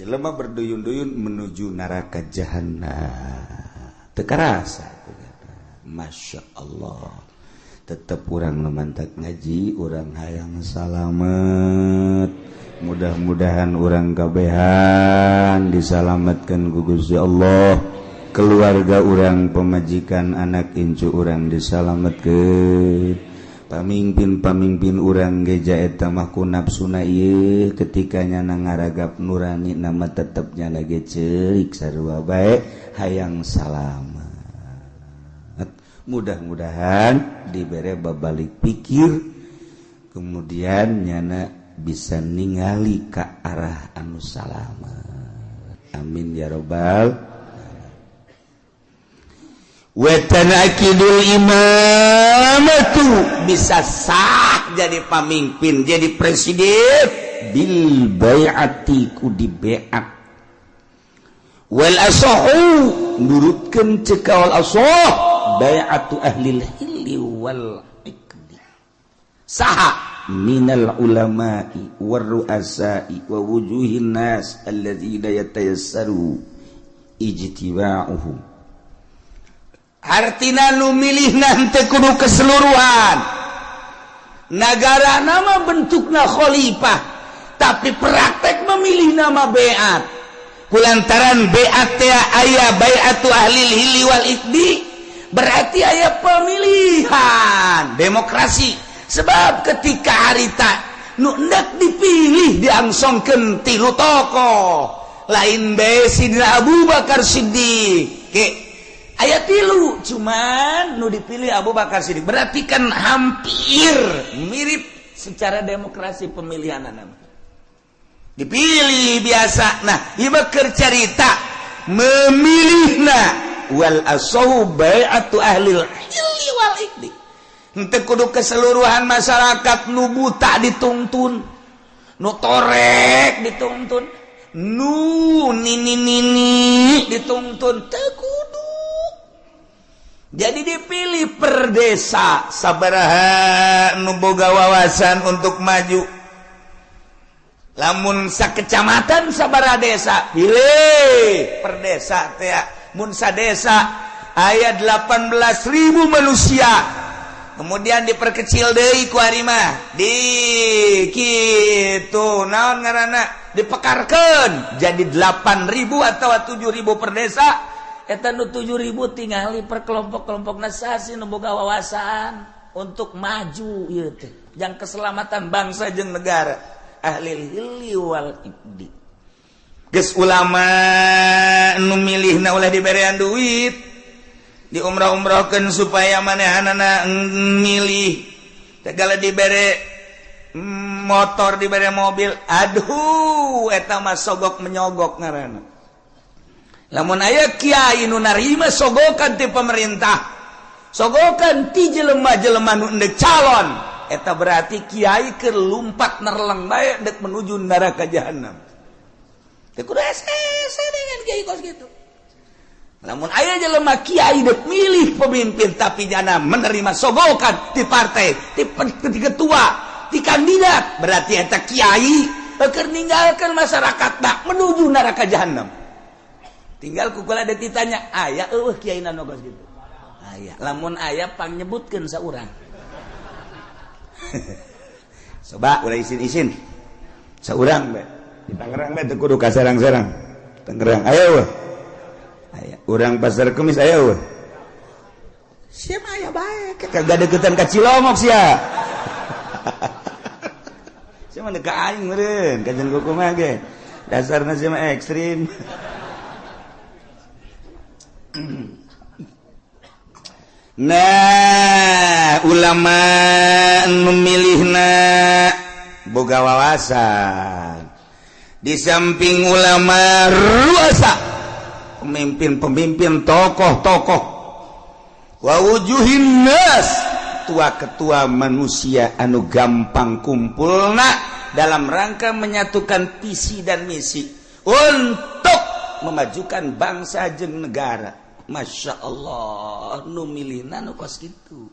Jelema berduyun-duyun menuju neraka jahanam. Teu karasa. Masya Allah. Tetep urang lumantak ngaji, urang hayang salamet. Mudah-mudahan urang kabehan disalamatkan ku Gusti Allah, keluarga urang, pemajikan, anak incu urang disalamatkeun, pamimpin-pamimpin urang geja eta mah ku nafsuna ieu ketika nyana ngaragap nurani nama tetep nyana ge ceurik sarua bae hayang salamet. Mudah-mudahan dibere babalik pikir kemudian nyana bisa ningali ka arah anu salamet. Amin ya robbal. Wa tanakidul imamatu bisa sah jadi pamimpin, jadi presiden bil bai'ati ku dibeat. Wal asahu nurutkeun cekawal asah bai'atu ahlil hilli wal iqdi. Saha minal ulama'i warru'asa'i wa wujuhin nas alladzina yatayassaru ijtiba'uhum. Artina nu milihna henteu kudu keseluruhan. Nagara nama bentukna khalifah, tapi praktek memilih nama beat. Kulantaran beat teh aya bai'atu ahlil hilli wal iqdi, berarti aya pemilihan demokrasi. Sebab ketika harita nu hendak dipilih diangsongkeun tilu tokoh lain bae Sidina Abu Bakar Siddiq ke aya tilu, cuman nu dipilih Abu Bakar Siddiq berarti kan hampir mirip secara demokrasi pemilihan nama dipilih biasa. Nah ieu mah keur carita memilihna wal asahu bai'atu ahlil hilli wal iqdi. Henteu kudu keseluruhan masyarakat nu buta dituntun, nu torek dituntun, nu nini nini dituntun, teu kudu. Jadi dipilih per desa sabaraha nu boga wawasan untuk maju. Lamun sakecamatan sabaraha desa, pilih per desa teh. Mun sadesa aya 18.000 manusia. Kemudian diperkecil deui ku ari mah di kitu naon ngaranna dipekarkeun jadi 8.000 atau 7.000 per desa. Eta nu 7.000 tingali per kelompok-kelompokna sasi nu boga wawasan untuk maju ieu teh jang keselamatan bangsa jeung negara. Ahli hilli wal iqdi. Geus ulama nu milihna ulah diberean duit, diumrah-umrahkeun supaya manehanana milih. Segala dibere motor, dibere mobil, aduh eta mah sogok menyogok ngaranna. Lamun aya kiai nu narima sogokan ti pemerintah, sogokan ti jelema-jelema nu endek calon, eta berarti kiai keur lumpat nerleng bae dek menuju neraka jahanam. Teu kudu hese dengan kiai kos kitu. Namun aya jelema kiai dek milih pemimpin tapi jana menerima sogokan di partai, di ketua, di kandidat, berarti eta kiai keur ninggalkeun masyarakat tak menuju neraka jahanam. Tinggal kukula ada ditanya, aya eueuh kiai nu kos kitu. Aya, lamun aya pangnyebutkeun saurang. Coba ulah isin-isin. Saurang bae. Di Tangerang bae teu kudu ka Serang-serang. Tangerang aya eueuh. Aya. Urang Pasar Kemis aya eueuh. Sia mah aya bae, kagak deketan ka Cilongok sia. Sia mah ka aing meureun, kajen kumaha ge. Dasarna sia mah ekstrim. Nah, ulama memilihna boga wawasan. Di samping ulama ruasa, pemimpin-pemimpin, tokoh-tokoh, wa wujuhin nas, ketua-ketua manusia anu gampang kumpulna dalam rangka menyatukan visi dan misi untuk memajukan bangsa jeung negara. Masya Allah, nu milihna nu kos kitu.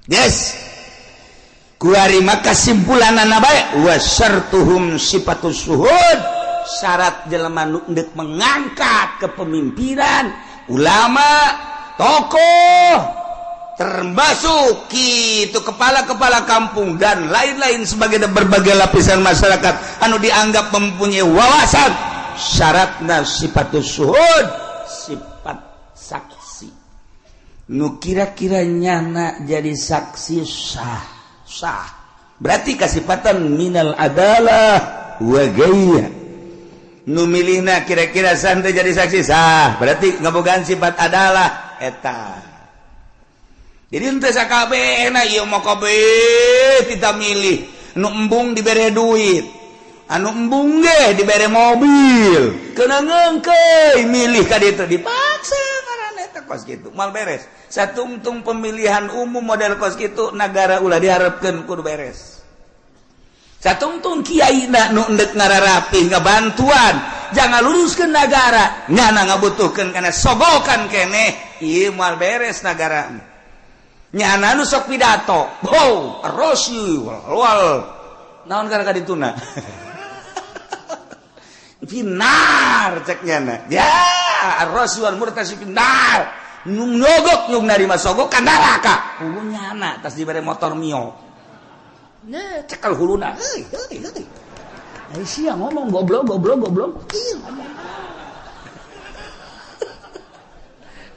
Yes. Kuari maka kesimpulanana bae wa syartuhum sifatus syuhud, syarat jelema nu endek mengangkat kepemimpinan ulama, tokoh, termasuk itu kepala-kepala kampung dan lain-lain sebagai berbagai lapisan masyarakat anu dianggap mempunyai wawasan, syaratna sifatus syuhud, sifat saksi. Nu kira-kira nyana jadi saksi sah, sah. Berarti kasipatan minal adalah wa gaya. Nu milihna kira-kira santai jadi saksi sah, berarti ngabogaan sifat adalah eta. Jadi henteu sakabehna ieu mah kabeh kita milih. Nu embung dibere duit, anu embung ge dibere mobil, kena ngeungkeuy milih ka ditu dipaksa ngaranna eta kos kitu. Moal beres. Satungtung pemilihan umum model kos kitu nagara ulah diharapkeun kudu beres. Satungtung kiai na nu endek ngararapih ngabantuan, jangan luruskeun nagara, ngana ngabutuhkeun kana sogokan keneh, ieu moal beres nagara. Nyana nu sok pidato, wow, rosi, wal, naon kana ka dituna. Finar cek nyana. Ya, rosi wal murtasi finar. Nu nyogok nu narima sogok ka neraka. Hulu nyana tas dibere motor Mio. Nah, cekel huluna. Heuy, heuy, heuy. Ai sia ngomong goblok goblok goblok. Ih, ngomong.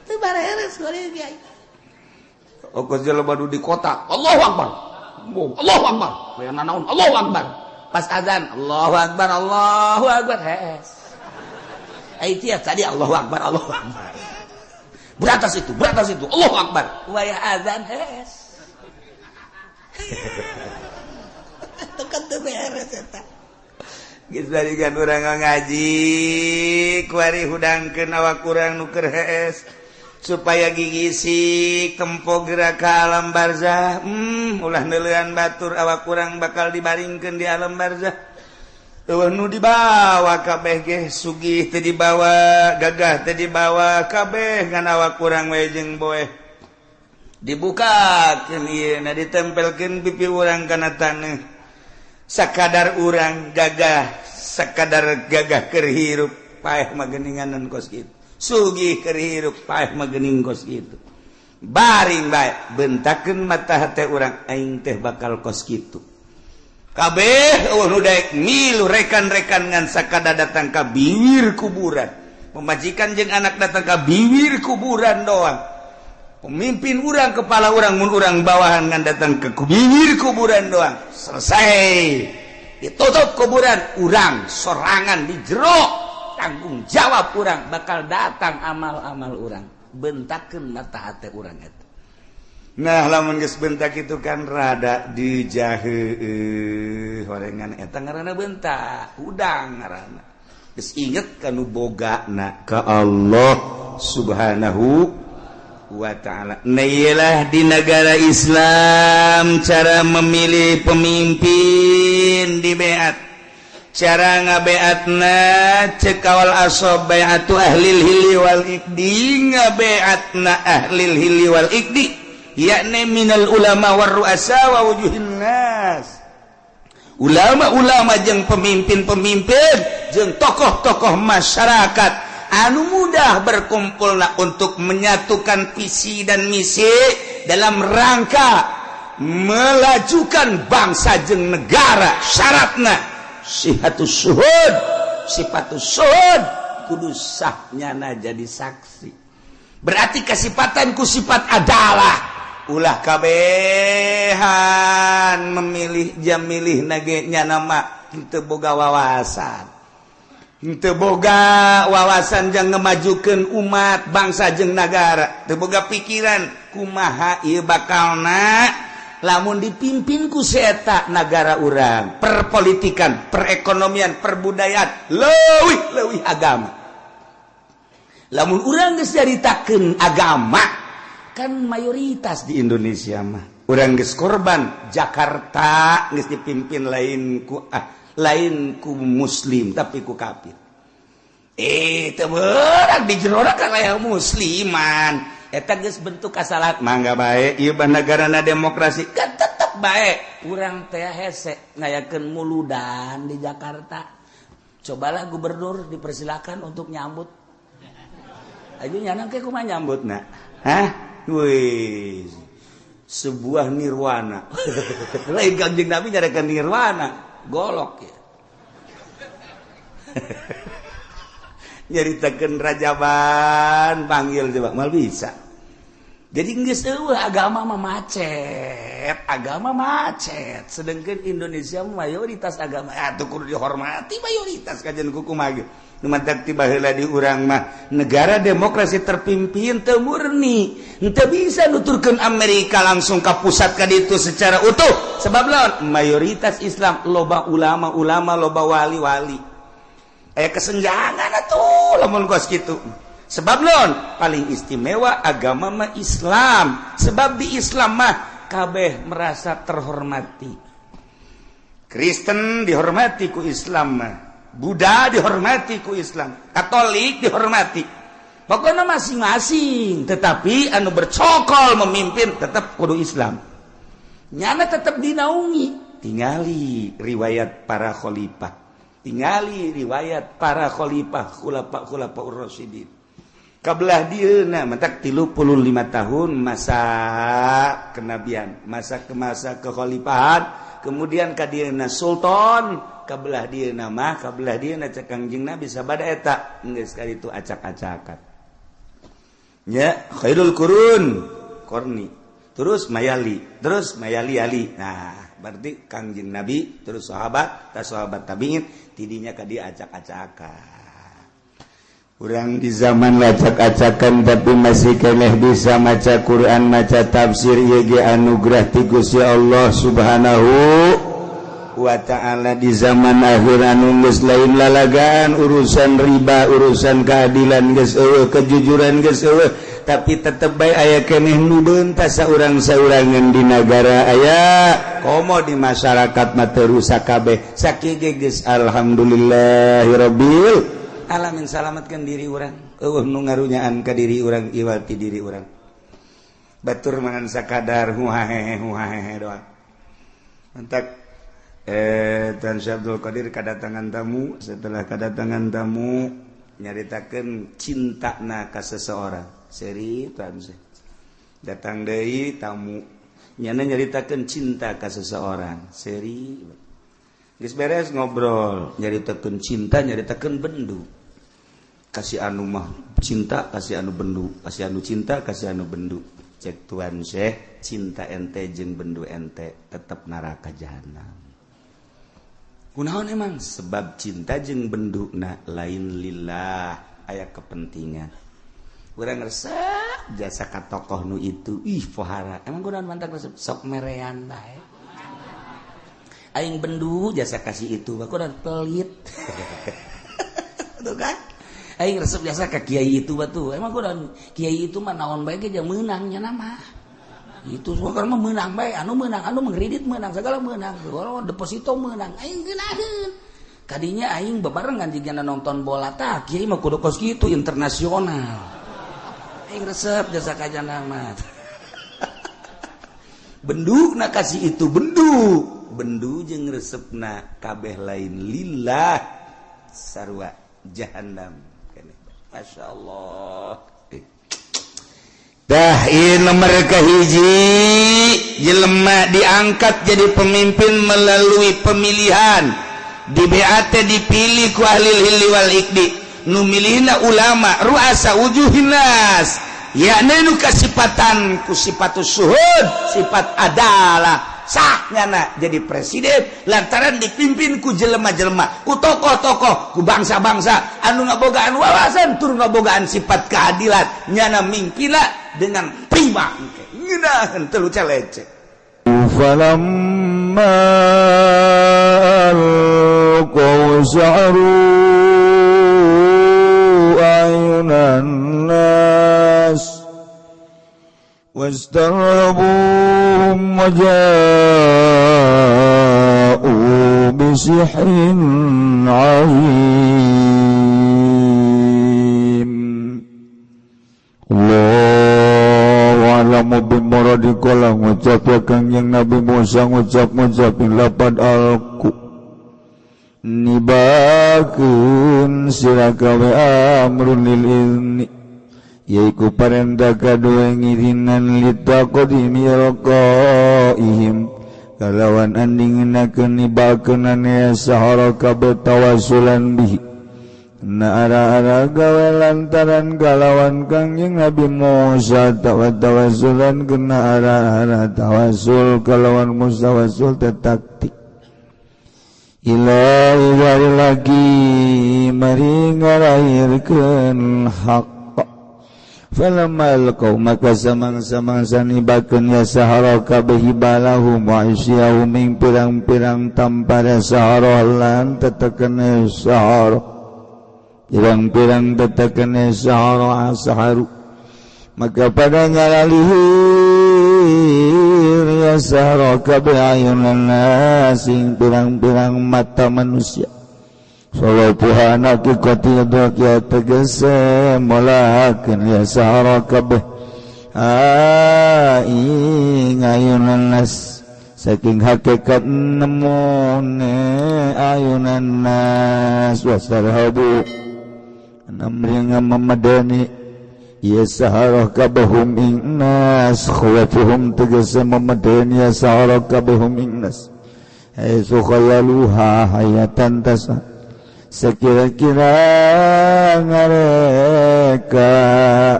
Teu bareres goreng kiai. Okos jelema nu di kota, Allahu Akbar. Allahu Akbar. Aya nanaon Allahu Akbar. Pas azan, Allahu Akbar, Allahu Akbar. Hees. Ai tiap tadi Allahu Akbar, Allahu Akbar. Beratas itu, Allahu Akbar. Wayah azan hees. Tekan teu beres eta. Geus balikan urang ngaji, kuari hudangkeun awak urang nu keur hees. Supaya gigisik tempo gerak ke alam barzah. Ulah neuleuan batur awak kurang bakal dibaringkeun di alam barzah. Eueuh nu dibawa kabeh ge sugih teu dibawa, gagah teu dibawa kabeh ngan awak kurang we jeung boeh. Dibukakeun ieu na ditempelkeun pipi urang kana taneuh. Sakadar urang gagah, sakadar gagah keur hirup paeh mah geuninganan kos kitu. Sugih keur hirup paeh mah geuning kos kitu. Baring bae bentakeun mata hate urang aing teh bakal kos kitu. Kabeh eueuh nu daek milu rekan-rekan ngan sakada datang ka bibir kuburan. Pemajikan jeung anak datang ka bibir kuburan doang. Pemimpin urang, kepala urang, mun urang bawahan ngan datang ke bibir kuburan doang. Selesai. Ditutup kuburan urang sorangan di jero. Tanggung jawab urang bakal datang amal-amal urang. Bentakeun mata hate urang eta. Nah, lamun geus bentak itu kan rada dijaheueuh horengan eta ngaranna bentak, hudang ngaranna. Geus inget ka nu bogana ka Allah Subhanahu wa ta'ala. Nah, iyalah di negara Islam cara memilih pemimpin di beat. Cara ngabeatna cek kawal asob bai'atu ahlil hilli wal iqdi, ngabeatna ahlil hilli wal iqdi yakni minal ulama war ru'asa wa wujuhin nas. Ulama-ulama jeung pemimpin-pemimpin jeung tokoh-tokoh masyarakat anu mudah berkumpulna untuk menyatukan visi dan misi dalam rangka melajukan bangsa jeung negara. Syaratna sihatus syuhud, sifatus syuhud, kudu sahnyana jadi saksi. Berarti kasipatan ku sifat adalah ulah kabehan memilih jam milih nage nyana mah teu boga wawasan. Teu boga wawasan jang ngemajukeun umat, bangsa jeung nagara. Teu boga pikiran kumaha ieu bakalna lamun dipimpin ku si eta nagara urang, perpolitikan, perekonomian, perbudayaan, leuwih leuwih agama. Lamun urang geus nyaritakeun agama kan mayoritas di Indonesia mah. Urang geus korban Jakarta geus dipimpin lain ku muslim tapi ku kafir. Teu beurang di jero kan aya musliman. Eta geus bentuk kasalahan. Mangga bae ieu negarana demokrasi kan tetep bae. Urang teh hese ngayakeun muludan di Jakarta. Cobalah gubernur dipersilakan untuk nyambut. Ayo nyana ke kumaha nyambutna? Hah? Wih. Sebuah nirwana. Lain Kanjeng Nabi nyarekan nirwana, golok ya. Nyaritakeun rajaban panggil coba mal bisa. Jadi geus eueuh agama mah macet, agama macet. Sedangkan Indonesia mayoritas agama atuh kudu dihormati mayoritas kajian kumaha ge. Nu matak ti baheula di urang mah negara demokrasi terpimpin teu murni. Henteu bisa nuturkeun Amerika langsung ka pusat ka ditu secara utuh. Sebab lawan mayoritas Islam loba ulama-ulama loba wali-wali. Aya kesenjangan atuh lamun kos kitu. Sebab lawan paling istimewa agama mah Islam. Sebab di Islam mah kabeh merasa terhormati. Kristen dihormati ku Islam mah. Buddha dihormati ku Islam, Katolik dihormati. Pokoknya masing-masing, tetapi anu bercokol memimpin tetap kudu Islam. Nyana tetap dinaungi. Tingali riwayat para khalifah. Tingali riwayat para khalifah khulafa ur-rasyidin. Kabelah dieuna mentak 35 tahun masa kenabian, masa ke masa kekhalifahan, kemudian ka dieuna sultan, kabelah dieuna mah kabelah dieuna cek Kangjeng Nabi sabada eta geus kali itu acak-acakan. Nya khairul qurun qarni, terus mayali, terus mayali ali. Nah, berarti Kangjeng Nabi terus sahabat, ta sahabat tabiin tidinya ka dia acak-acakan. Urang di zaman acak-acakan tapi masih keneh bisa maca Quran, maca tafsir ieu ge anugerah ti Gusti Allah Subhanahu wa ta'ala. Di zaman akhir anu geus lain lalagaan urusan riba, urusan keadilan geus eueuh, kejujuran geus eueuh, tapi tetep bae aya keneh nu beuntas saurang-saurangan di nagara aya komo di masyarakat mah teu rusak kabeh. Sakieu ge geus alhamdulillahirabbil alamin, salamatkan diri urang, eueuh nu ngarunyaan ka diri urang iwal ti diri urang. Batur mangan sakadar huhahehe huhahehe doang. Mentak Tan Syekh Abdul Qadir kedatangan tamu, setelah kedatangan tamu nyaritakeun cintana ka seseorang. Seri Tan Syekh. Datang deui tamu, nyana nyaritakeun cinta ka seseorang. Seri. Geus beres ngobrol, nyaritakeun cinta, nyaritakeun bendu. Kasih anu mah cinta, kasih anu bendu, kasih anu cinta, kasih anu bendu. Cek Tuan Syekh, cinta ente jeung bendu ente tetep neraka jahanam. Kunaon emang? Sebab cinta jeung benduna lain lillah, aya kepentingan. Urang resep jasa ka tokoh nu itu, ih pohara. Emang kunaon mantak resep sok merean bae. Aing bendu jasa kasih itu, aku dan pelit. Tuh kan? Aing resep jasa ka kiai itu batu. Emang kunaon kiai itu mah naon bae ge jeung meunang nya mah. Itu semua kan mah meunang bae, anu meunang, anu mengkredit meunang, segala meunang. Kalau deposito meunang, aing geunaheun. Kadinya aing bebarengan jigana nonton bola tah, kiai mah kudu kos kitu internasional. Aing resep jasa ka jana mah. Bendu na kasih itu bendu. Bendu jeung resepna kabeh lain lillah sarua jahannam. Masya Allah. Dah ieu nomor kahiji jelema diangkat jadi pemimpin melalui pemilihan. Di BAT dipilih ku ahli hilli wal ikdi. Nu milihna ulama ruasa wujuhin nas. Yakni nu kasipatan ku sifatus suhud, sifat adalah. Sah nyana jadi presiden lantaran dipimpin ku jelema-jelema, ku tokoh-tokoh, ku bangsa-bangsa anu ngabogaan wawasan tur ngabogaan sifat keadilan, nyana mingpina dengan prima ngeunaheun teu lecek. Falamma alqaw sa'ru ayunan nas واسترهبوهم وجاءوا بسحر عظيم. الله أعلم بمراد kala ngucap ya Kangjeng Nabi Musa ngucap-ngucapin lapad alku nibakeun sira kawe amrun lil izni yaiku parenta kadue ngirinan litaqdimi alqaihim kalawan andingnakeun nibakeunane ya sahara kabeh tawassulan bihi na ara-ara gawe lantaran kalawan Kangjeng Nabi Musa tawassulan kena ara-ara tawassul kalawan mustawassul taktik ila idari lagi mari ngarahirkeun hak. Falamma alqaw maka samang-samangsa nibakeun ya sahara kabeh hibalahum wa isyahum ing pirang-pirang tampara sahara lan tetekene sahara pirang-pirang tetekene sahara asaharu maka pada ngalalihir ya sahara kabeh ayunan nas ing pirang-pirang mata manusia. Salatuhana kikoti ya tegese molahakeun ya sahara kabeh ing ayunan nas saking hakikat nemune ayunan nas wasarhabu namringa memadani ya sahara kabehum ing nas khawafuhum tegese memadani ya sahara kabehum ing nas haitsu khayaluha hayatan tasa sekira-kira ngareka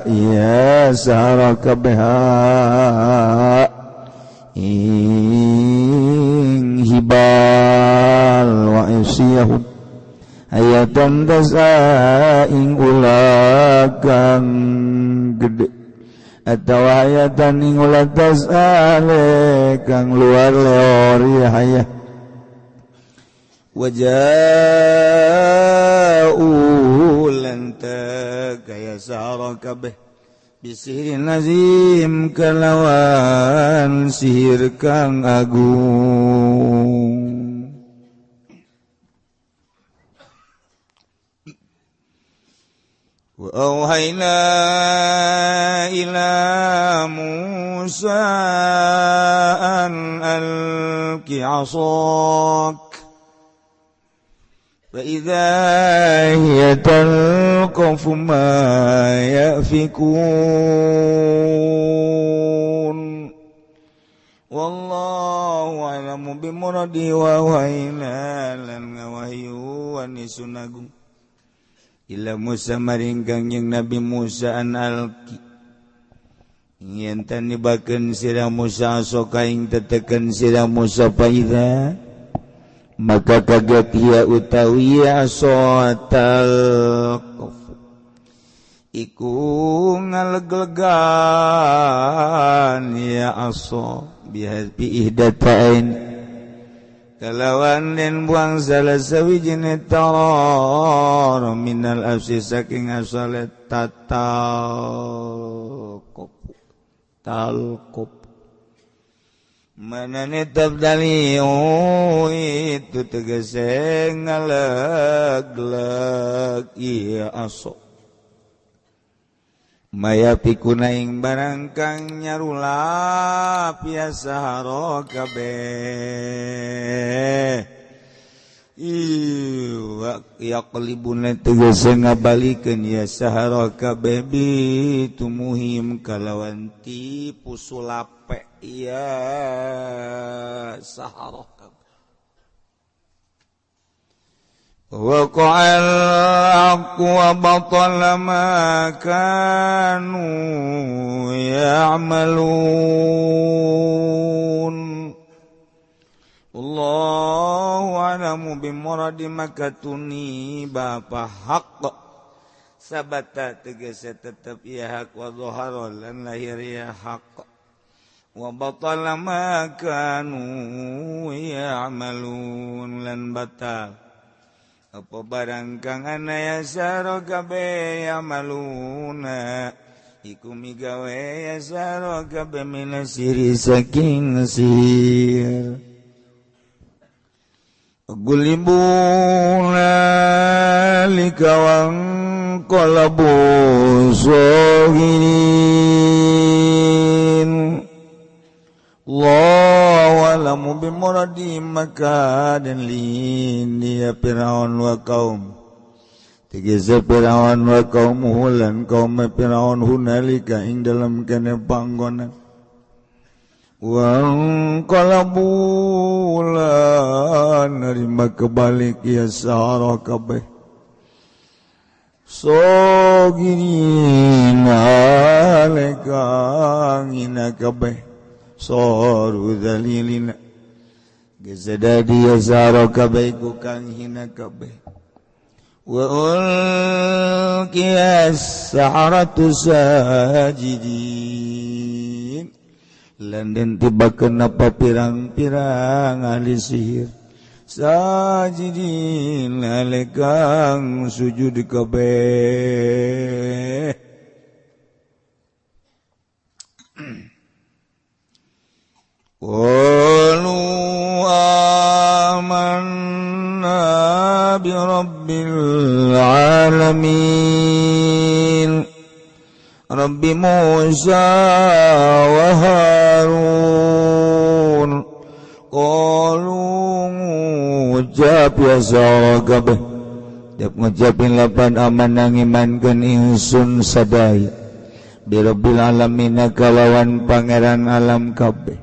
ya sahara kabeha ing hibal wa isiyahum ayatan tasa ing ulagang gede atau ayatan ing ulah tasa kang luar leor ya hayah. Waja'u lanta kaya sahara kabeh bisihirin azim kalawan sihir kang agung. Wa auhayna ila Musa an alqi 'asak فإذا هي تلقف ما يأفكون. والله أعلم بمراده وأوحينا lan ngawahyu anisun agung ila Musa maring Kangjeng Nabi Musa an alqi yen tan nibakeun sira Musa soka ing teteken sira Musa faida maka kaget ia utawi asotal kofu iku ngaleglegan ya aso bihadbi ihdatain kalawan den buang salah sawijine taror minal afsi saking asale tatal kofu talqop manane tabdali itu tegese ngalegleg iya aso maya pikuna ing barang kang nyarulap ya sahara kabeh iwa yaqlibuna tegese ngabalikeun ya sahara kabeh bi tumuhim kalawan tipu sulape ya sahara وقع الحق وبطل ما كانوا يعملون. Allahu a'lamu bimuradi makatuni bapa haq sabata tegese tetep ya hak wa dhahara lan lahir ya haq wa batala ma kanu ya'malun lan batal apa barang kang ana ya saro kabeh yamaluna iku migawe ya saro kabeh minasiri saking sihir gulibu nalika wangqalabu sagirin Allahu a'lamu bimuradi makadan lin ya Fir'aun wa kaum tegese Fir'aun wa kaumuhu lan kaum Fir'aun hunalika ing dalam kene panggonan wangqalabu lan nerima kebalik ya sahara kabeh sogirin aleka ngina kabeh soru dzalilina gezadadi ya sahara kabeh ku kang hina kabeh wa ulqiyas saharatu sajidin lan den tibakeun apa pirang-pirang ahli sihir sajidin alekang sujud kabeh qalu amanna bi rabbil alamin Rabbi Musa wa Harun qalu ngucap ya saragabeh dap ngucapin lapan aman ngimankeun ingsun sadaya bi rabbil alamin kalawan pangeran alam kabeh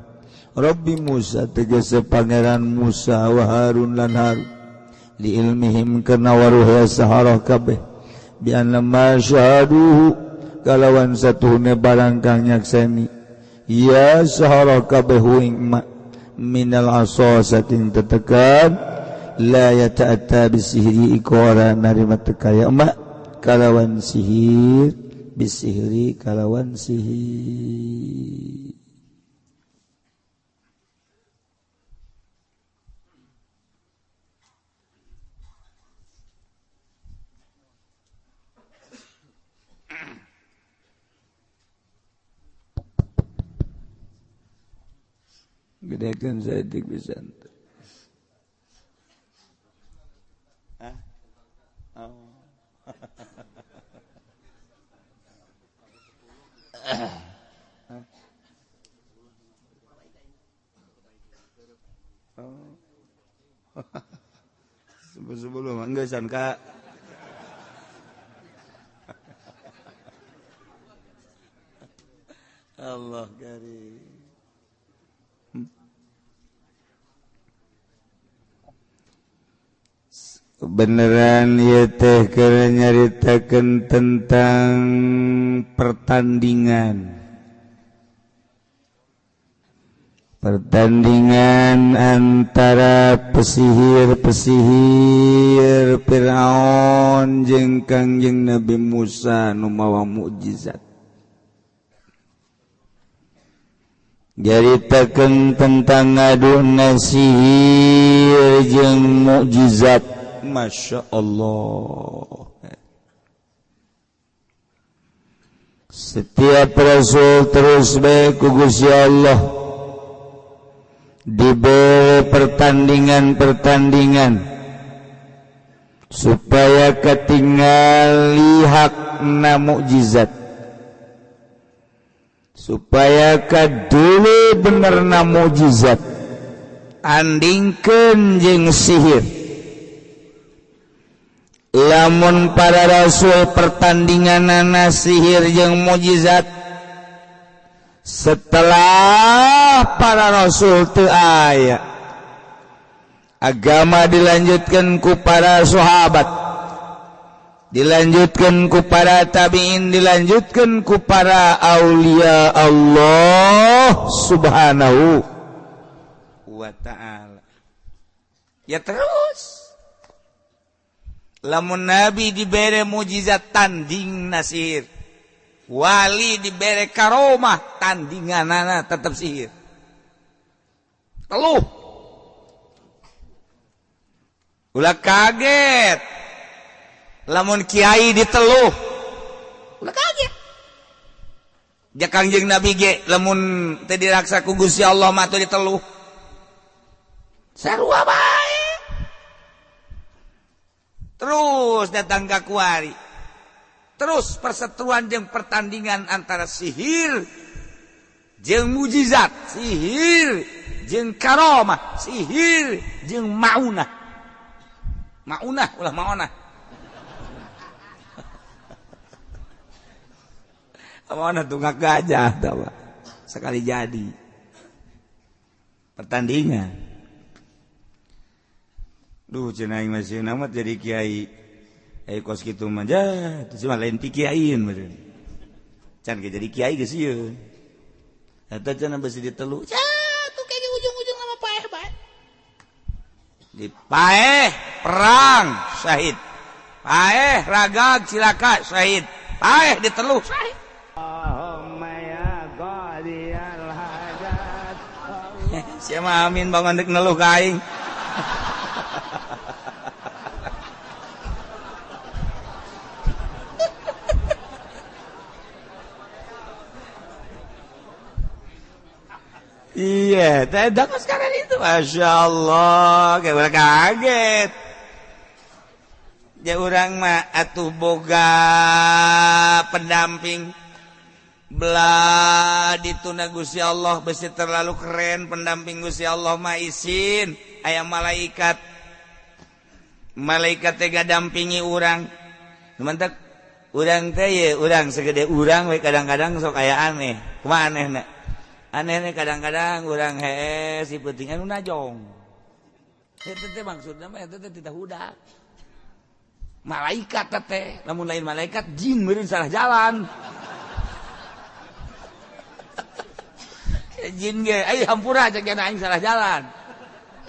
Rabbi Musa tegese pangeran Musa wa Harun lan Harun li ilmihim kana waruh ya saharah kabeh bi anna ma syahaduhu kalawan satuhune barang kang nyakseni ya sahara kabeh ing ma minal asa saking tetekan la yata'atta bisihri iku ora narima teka ya ma kalawan sihir bisihri kalawan sihir. Gedekan saeutik pisan. Hah? Oh. Oh. Sebelum enggak san Kak. Allah karim. Beneran ya teh keur nyaritakeun tentang pertandingan. Pertandingan antara pesihir-pesihir Fir'aun jeung Kangjeng Nabi Musa nu mawa mukjizat. Nyaritakeun tentang ngaduna sihir jeung mukjizat. Masya Allah. Setiap rasul terus bae ku Gusti Allah diberi pertandingan-pertandingan supaya ketinggali hakna mukjizat, supaya kadulu benerna mukjizat andingkeun jeung sihir. Lamun para rasul pertandinganana sihir jeung mukjizat, setelah para rasul teu aya, agama dilanjutkan ku para sahabat, dilanjutkan ku para tabi'in, dilanjutkan ku para aulia Allah subhanahu wa ta'ala. Ya terus lamun nabi dibere mujizat tanding sihir, wali dibere karomah tandinganana tetap sihir. Teluh ulah kaget lamun kiai diteluh, ulah kaget. Ja Kangjeng Nabi ge lamun teu diraksa ku Gusti Allah mah teu diteluh. Sarua bae. Terus datang ka kuari. Terus perseteruan jeung pertandingan antara sihir jeung mujizat, sihir jeung karomah, sihir jeung maunah. Maunah ulah maonah. Maonah tunggak gajah tawa. Sekali jadi pertandingan. Duh cenah aing masih amat jadi kiai. Kos kitu mah jah, teu mah lain ti kiaiin meureun. Can ge jadi kiai geus sieun. Eta cenah besi ditelu. Cah, tuh kayaknya ujung-ujung sama paeh bae. Di paeh perang syahid. Paeh ragag cilaka syahid. Paeh diteluh syahid. Allahumma ya qadiyal hajat. Sia mah amin bangun deuk neluh ka aing. Iya, tidak sekarang itu, masya Allah, kayak orang kaget. Ya orang mah atuh boga pendamping, belah dituna Gusti Allah besi terlalu keren pendamping Gusti Allah mah isin, aya malaikat, malaikat teh dampingi urang, mantap urang teh ye urang segede urang we kadang-kadang sok aya aneh, kumaha anehna? Aneh kadang-kadang orang hees si penting anu najong. Eta teh maksudna mah eta teh tidak hudak. Malaikat teh, lamun lain malaikat jin meureun salah jalan. Jin ge ai hampura cek aing salah jalan.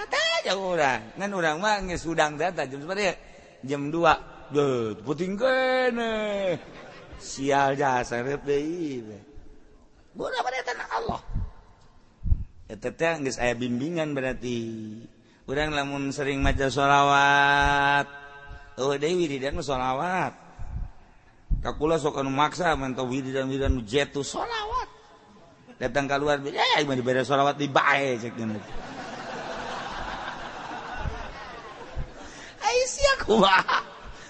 Kata aja urang. Ngan urang mah geus hudang teh jam sabaraha? Jam 2. Deuh, penting keneh. Sial jasa reup deui. Guna pada tanah Allah. Eta teh geus aya bimbingan berarti. Urang lamun sering maca sholawat, eueuh deui wiridan mah sholawat. Ka kula sok anu maksa mantau wiridan-wiridan nu jetu sholawat. Datang keluar, eh mah dibere sholawat di bae cek nya. Ai sia kumaha?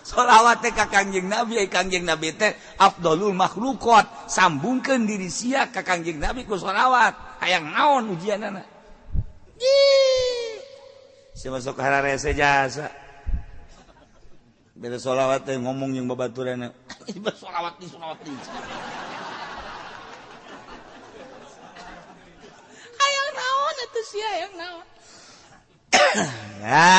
Sholawat teh ka Kangjeng Nabi, ai Kangjeng Nabi teh afdalul makhluqat. Sambungkeun diri sia ka Kangjeng Nabi ku sholawat. Hayang naon ujianana? Ih. Sia masuk hararese jasa. Beda sholawat teh ngomong jeung babaturanna. Sholawat di sholawat di. Hayang naon atuh sia hayang naon? Ya.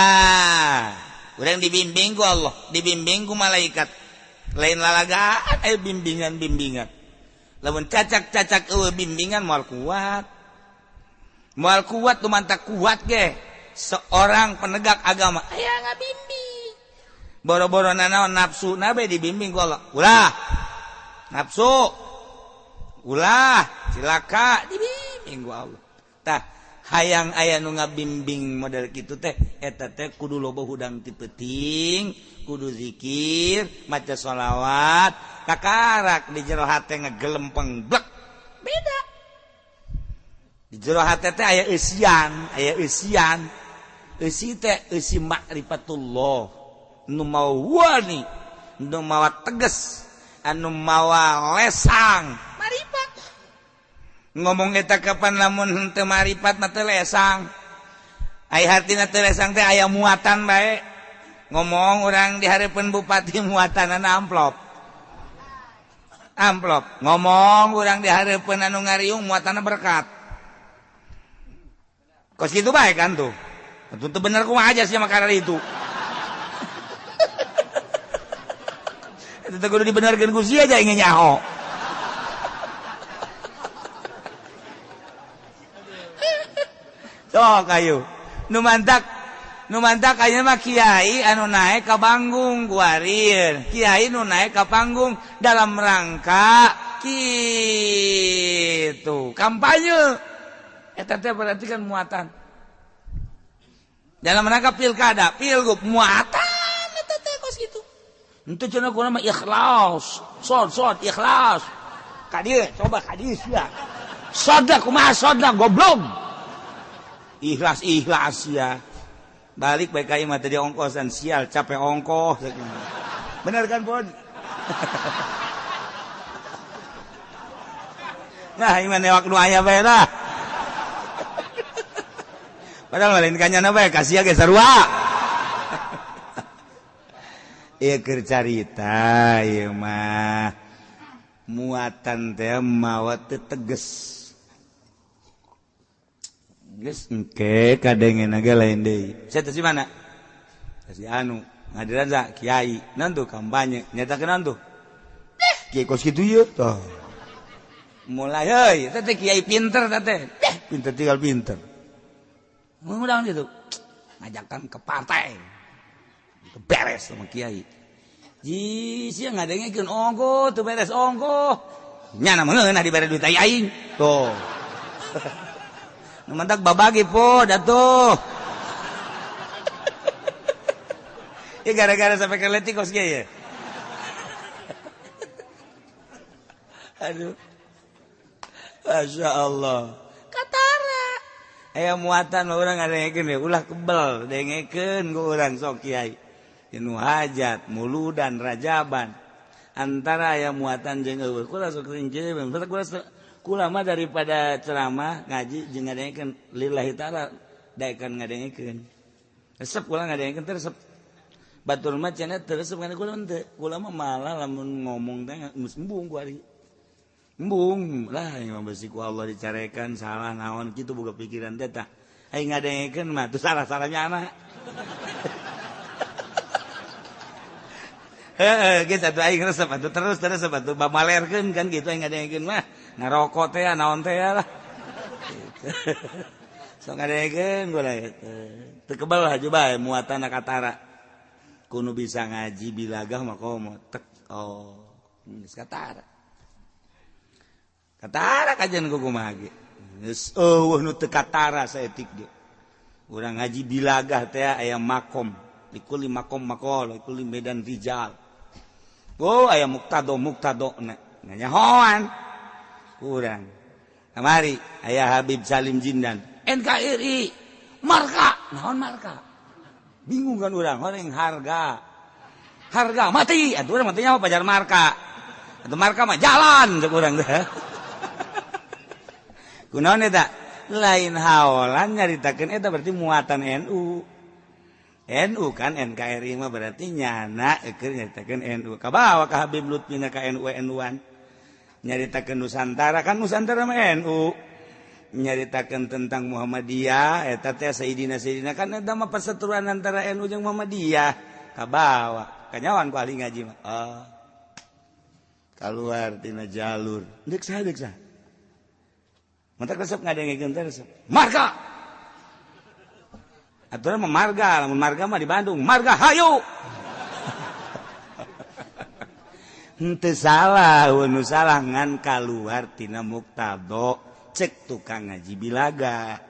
Urang dibimbing ku Allah, dibimbing ku malaikat. Lain lalagaan aya bimbingan-bimbingan. Lamun cacak-cacak eueuh bimbingan moal kuat. Moal kuat lumantak kuat ge. Seorang penegak agama aya ngabimbing. Boro-boro nanaon nafsu na bae dibimbing ku Allah. Ulah. Nafsu. Ulah, cilaka dibimbing ku Allah. Tah hayang aya nu ngabimbing model kitu teh eta teh kudu loba hudang ti peuting, kudu zikir, maca sholawat, kakarak di jero hate ngegelempeng blek. Beda. Di jero hate teh aya eusian, aya eusian. Eusi teh eusi makrifatullah. Nu mawa wani, nu mawa tegas, anu mawa lesang, marifat. Ngomong eta kapan lamun henteu maripat mah teu lesang. Ai hartina teu lesang teh aya muatan bae. Ngomong urang di hareupeun bupati muatanana amplop. Amplop. Ngomong urang di hareupeun anu ngariung muatanna berkat. Kos kitu bae kan tuh. Tentu bener kumaha aja sih makanan itu. Eta teh kudu dibenerkeun ku sia aja ingin nyaho. Sok ayo nu mantak Nu mantak ayeuna mah kiai anu naik ka panggung kuarir. Kiai nu naik ka panggung dalam rangka kitu kampanye. Eta teh berarti kan muatan. Dalam rangka pilkada, pilgub muatan eta teh kos kitu. Henteu cenah kumaha mah ikhlas. Sod ikhlas. Ka dieu coba ka dieu sia. Sodna kumaha sodna goblok. Ikhlas ya. Balik baik ka imah tadi ongkosan sial capek ongkoh. Bener kan, Pon? Nah, imah newak nu aya bae lah. Padahal lain kanyana bae kasih ge sarua. Ieu keur carita ieu mah. Muatan teh mawa teu teges. Geus engke kadengen ge lain deui. Sia teh si mana? Si anu ngadiran sa kiai. Naon tuh kampanye nyatakeun naon tuh? Kiai kos kitu ieu tah. Mulai heuy teh teh kiai pinter teh teh. Pinter tinggal pinter. Ngundang gitu. Ngajakan ke partai. Beres sama kiai. Ji sia ngadengekeun ongkoh teu beres ongkoh. Nyana meunah dibere duit aing. Tuh. Nu mantak babagi po datuh. Ya gara-gara sampai ke letik kos kieu ya. Aduh. Masya Allah. Katara. Aya muatan mah urang ngadengekeun we ulah kebel dengekeun ku urang sok kiai. Nu hajat, muludan, rajaban. Antara aya muatan jeung eueuh. Kula sok rinci, kula mah daripada ceramah ngaji jeung ngadengekeun lillahi taala daekan ngadengekeun. Resep kula ngadengekeun teh resep. Batur mah cenah teu resep kana kula henteu. Kula mah malah lamun ngomong teh geus embung ku ari. Embung lah yang besi ku Allah dicarekan salah naon kitu boga pikiran teh tah. Aing ngadengekeun mah teu salah-salahnya anak. Heeh, geus atuh aing resep atuh terus resep atuh bamalerkeun kan kitu aing ngadengekeun mah. Ngarokok teh naon teh lah. Gitu. Sok ngadengekeun gua lah teu kebel haju bae muatan katara. Kudu bisa ngaji bilagah mah komo tek oh geus katara. Katara kajian ku kumaha ge. Geus eueuh nu teu katara saeutik ge. Urang ngaji bilagah teh aya makom, likuli makom maqal, likuli medan rijal. Oh aya muktado na nganyahoan. Kurang. Kamari aya Habib Salim Jindan, NKRI, marka, naon marka? Bingung kan urang, horeng harga. Harga mati, atuh urang matinya mah pajar marka. Atuh marka mah jalan cek urang teh. Kunaon eta? Lain haolan nyaritakeun eta berarti muatan NU. NU kan NKRI mah berarti nyana keur nyaritakeun NU. Kabawa ka Habib Lutfi na ka NU NU-an. Nyaritakeun Nusantara kan Nusantara mah NU. Nyaritakeun tentang Muhammadiyah eta teh Sayyidina Sayyidina kan eta mah perseteruan antara NU jeung Muhammadiyah. Kabawa. Kanyawan ku ahli ngaji mah. Oh. Kaluar tina jalur. Deuk saha deuk saha. Mantak resep ngadengekeun teh resep. Marga. Aturan mah marga, lamun marga mah di Bandung, marga hayu. Henteu salah, nu salah ngan kaluar tina muktado cek tukang ngaji bilaga.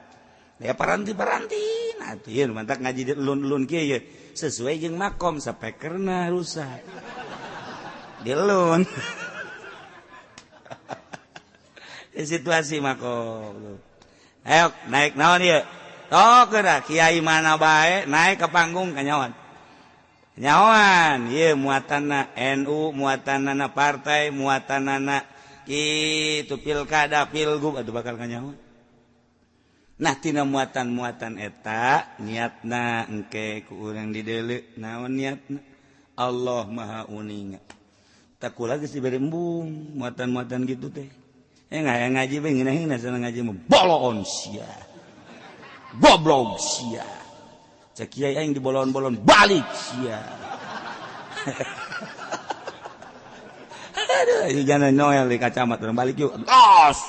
Ya paranti-paranti atuh ieu mantak ngaji di elun-elun kieu ye sesuai jeung makom sapekerna rusak. Dilun. Situasi makom. Ayo naik naon ieu? Tok geura kiai mana bae naik ke panggung kanyawan. Nyawan ieu muatanna NU, muatanna partai, muatanna kitu pilkada, pilgub atuh bakal kanyawan. Nah tina muatan-muatan eta niatna engke ku urang dideuleu naon niatna? Allah Maha Uninga. Tak kula geus dibere embung muatan-muatan gitu teh. Ngaji bae ngeunah-ngeunah sana ngaji mah bolon sia. Goblok sia. Cek kiai aing dibolon-bolon balik sia. Aduh, jangan noel di kacamata urang balik yuk. Tos.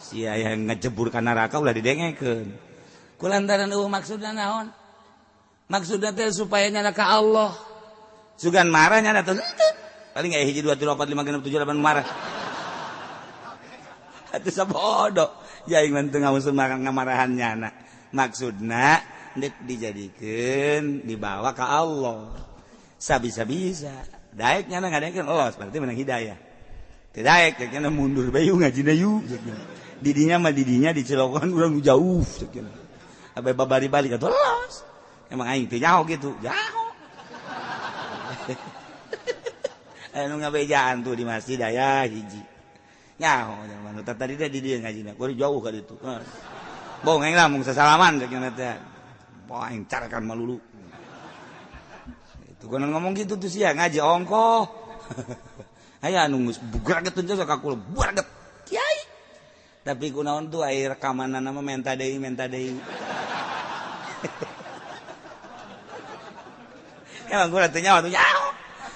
Sia yang ngejebur ka neraka ulah didengekeun. Kulantaran eueuh maksudna naon? Maksudna teh supaya nyana ka Allah. Sugan marah nyana teh paling aya 1 2 3 4 5 6 7 8 marah. Atuh sabodo jaing mah teu ngamusun ngamarahan nyana. Maksudna deuk dijadikeun dibawa ka Allah. Sabisa-bisa daek nyana ngadaekeun los berarti menang hidayah. Teu daek cek nyana mundur bae yuk ngajina yuk. Didinya mah didinya dicelokan urang jauh cek nyana. Abe babari balik atuh los. Emang aing teu nyaho gitu, nyaho. Anu ngabejaan tuh di masjid aya hiji. Nyaho zaman tadi teh di dieu ngajina, kuari jauh ka ditu. Bohong aing lah mung sasalaman cek nya teh. Boh aing carakan malulu. Itu konon ngomong gitu tuh sia ngaji ongkoh. Aya anu geus bugraget teh ka kula, bugraget. Kiai. Tapi kunaon tuh aya rekamanana mah menta deui, menta deui. Emang gua teh nyawa tuh nyaho.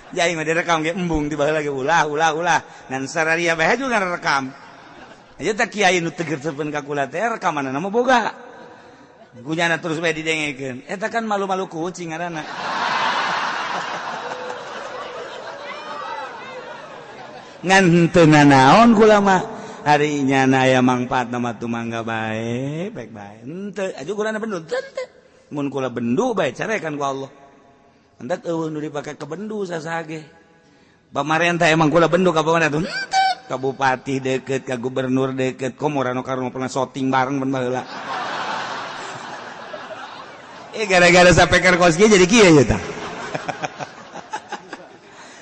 Jadi mah direkam ge embung tiba lagi ulah ulah ulah. Ngan sararia bae juga rekam. Aja teh kiai nu teger sepen ka kula teh rekamanana mah boga. Gunyana terus bae didengekeun. Eta kan malu-malu kucing ngaranna. Ngan henteu nanaon kula mah. Ari nyana aya mangfaatna mah tumangga bae, baik bae. Henteu aju kulana bendu teu. Mun kula bendu bae carekan ku Allah. Hendak eueuh nu dipake ke bendu sasage. Pamarentah emang kula bendu ka pamarentah henteu. Ka bupati deket, ka gubernur deket, komo Rano Karno pernah syuting bareng ban baheula. Gara-gara sapeker kos kieu jadi kieu ya tah.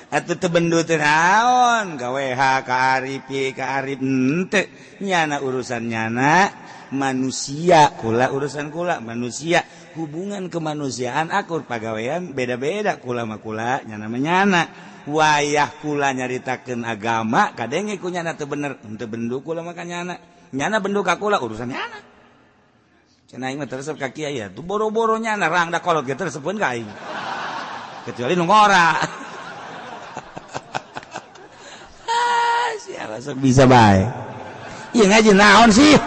Atuh teu bendu teh naon, ka WH, ka Arif, ka Arif henteu. Nyana urusan nyana manusia, kula urusan kula manusia. Hubungan kemanusiaan akur pagawean beda-beda kula mah kula nyana mah nyana. Wayah kula nyaritakeun agama kadenge ku nyana teu bener, henteu bendu kula mah ka nyana. Nyana bendu ka kula urusan nyana. Cenah aing mah teu resep ka kiai ya, tuh boro-boro nyana rangda kolot ge teu resepeun ka aing. Kecuali nu ngora. Ah, siapa sok bisa bae. Ieu ngaji naon sih?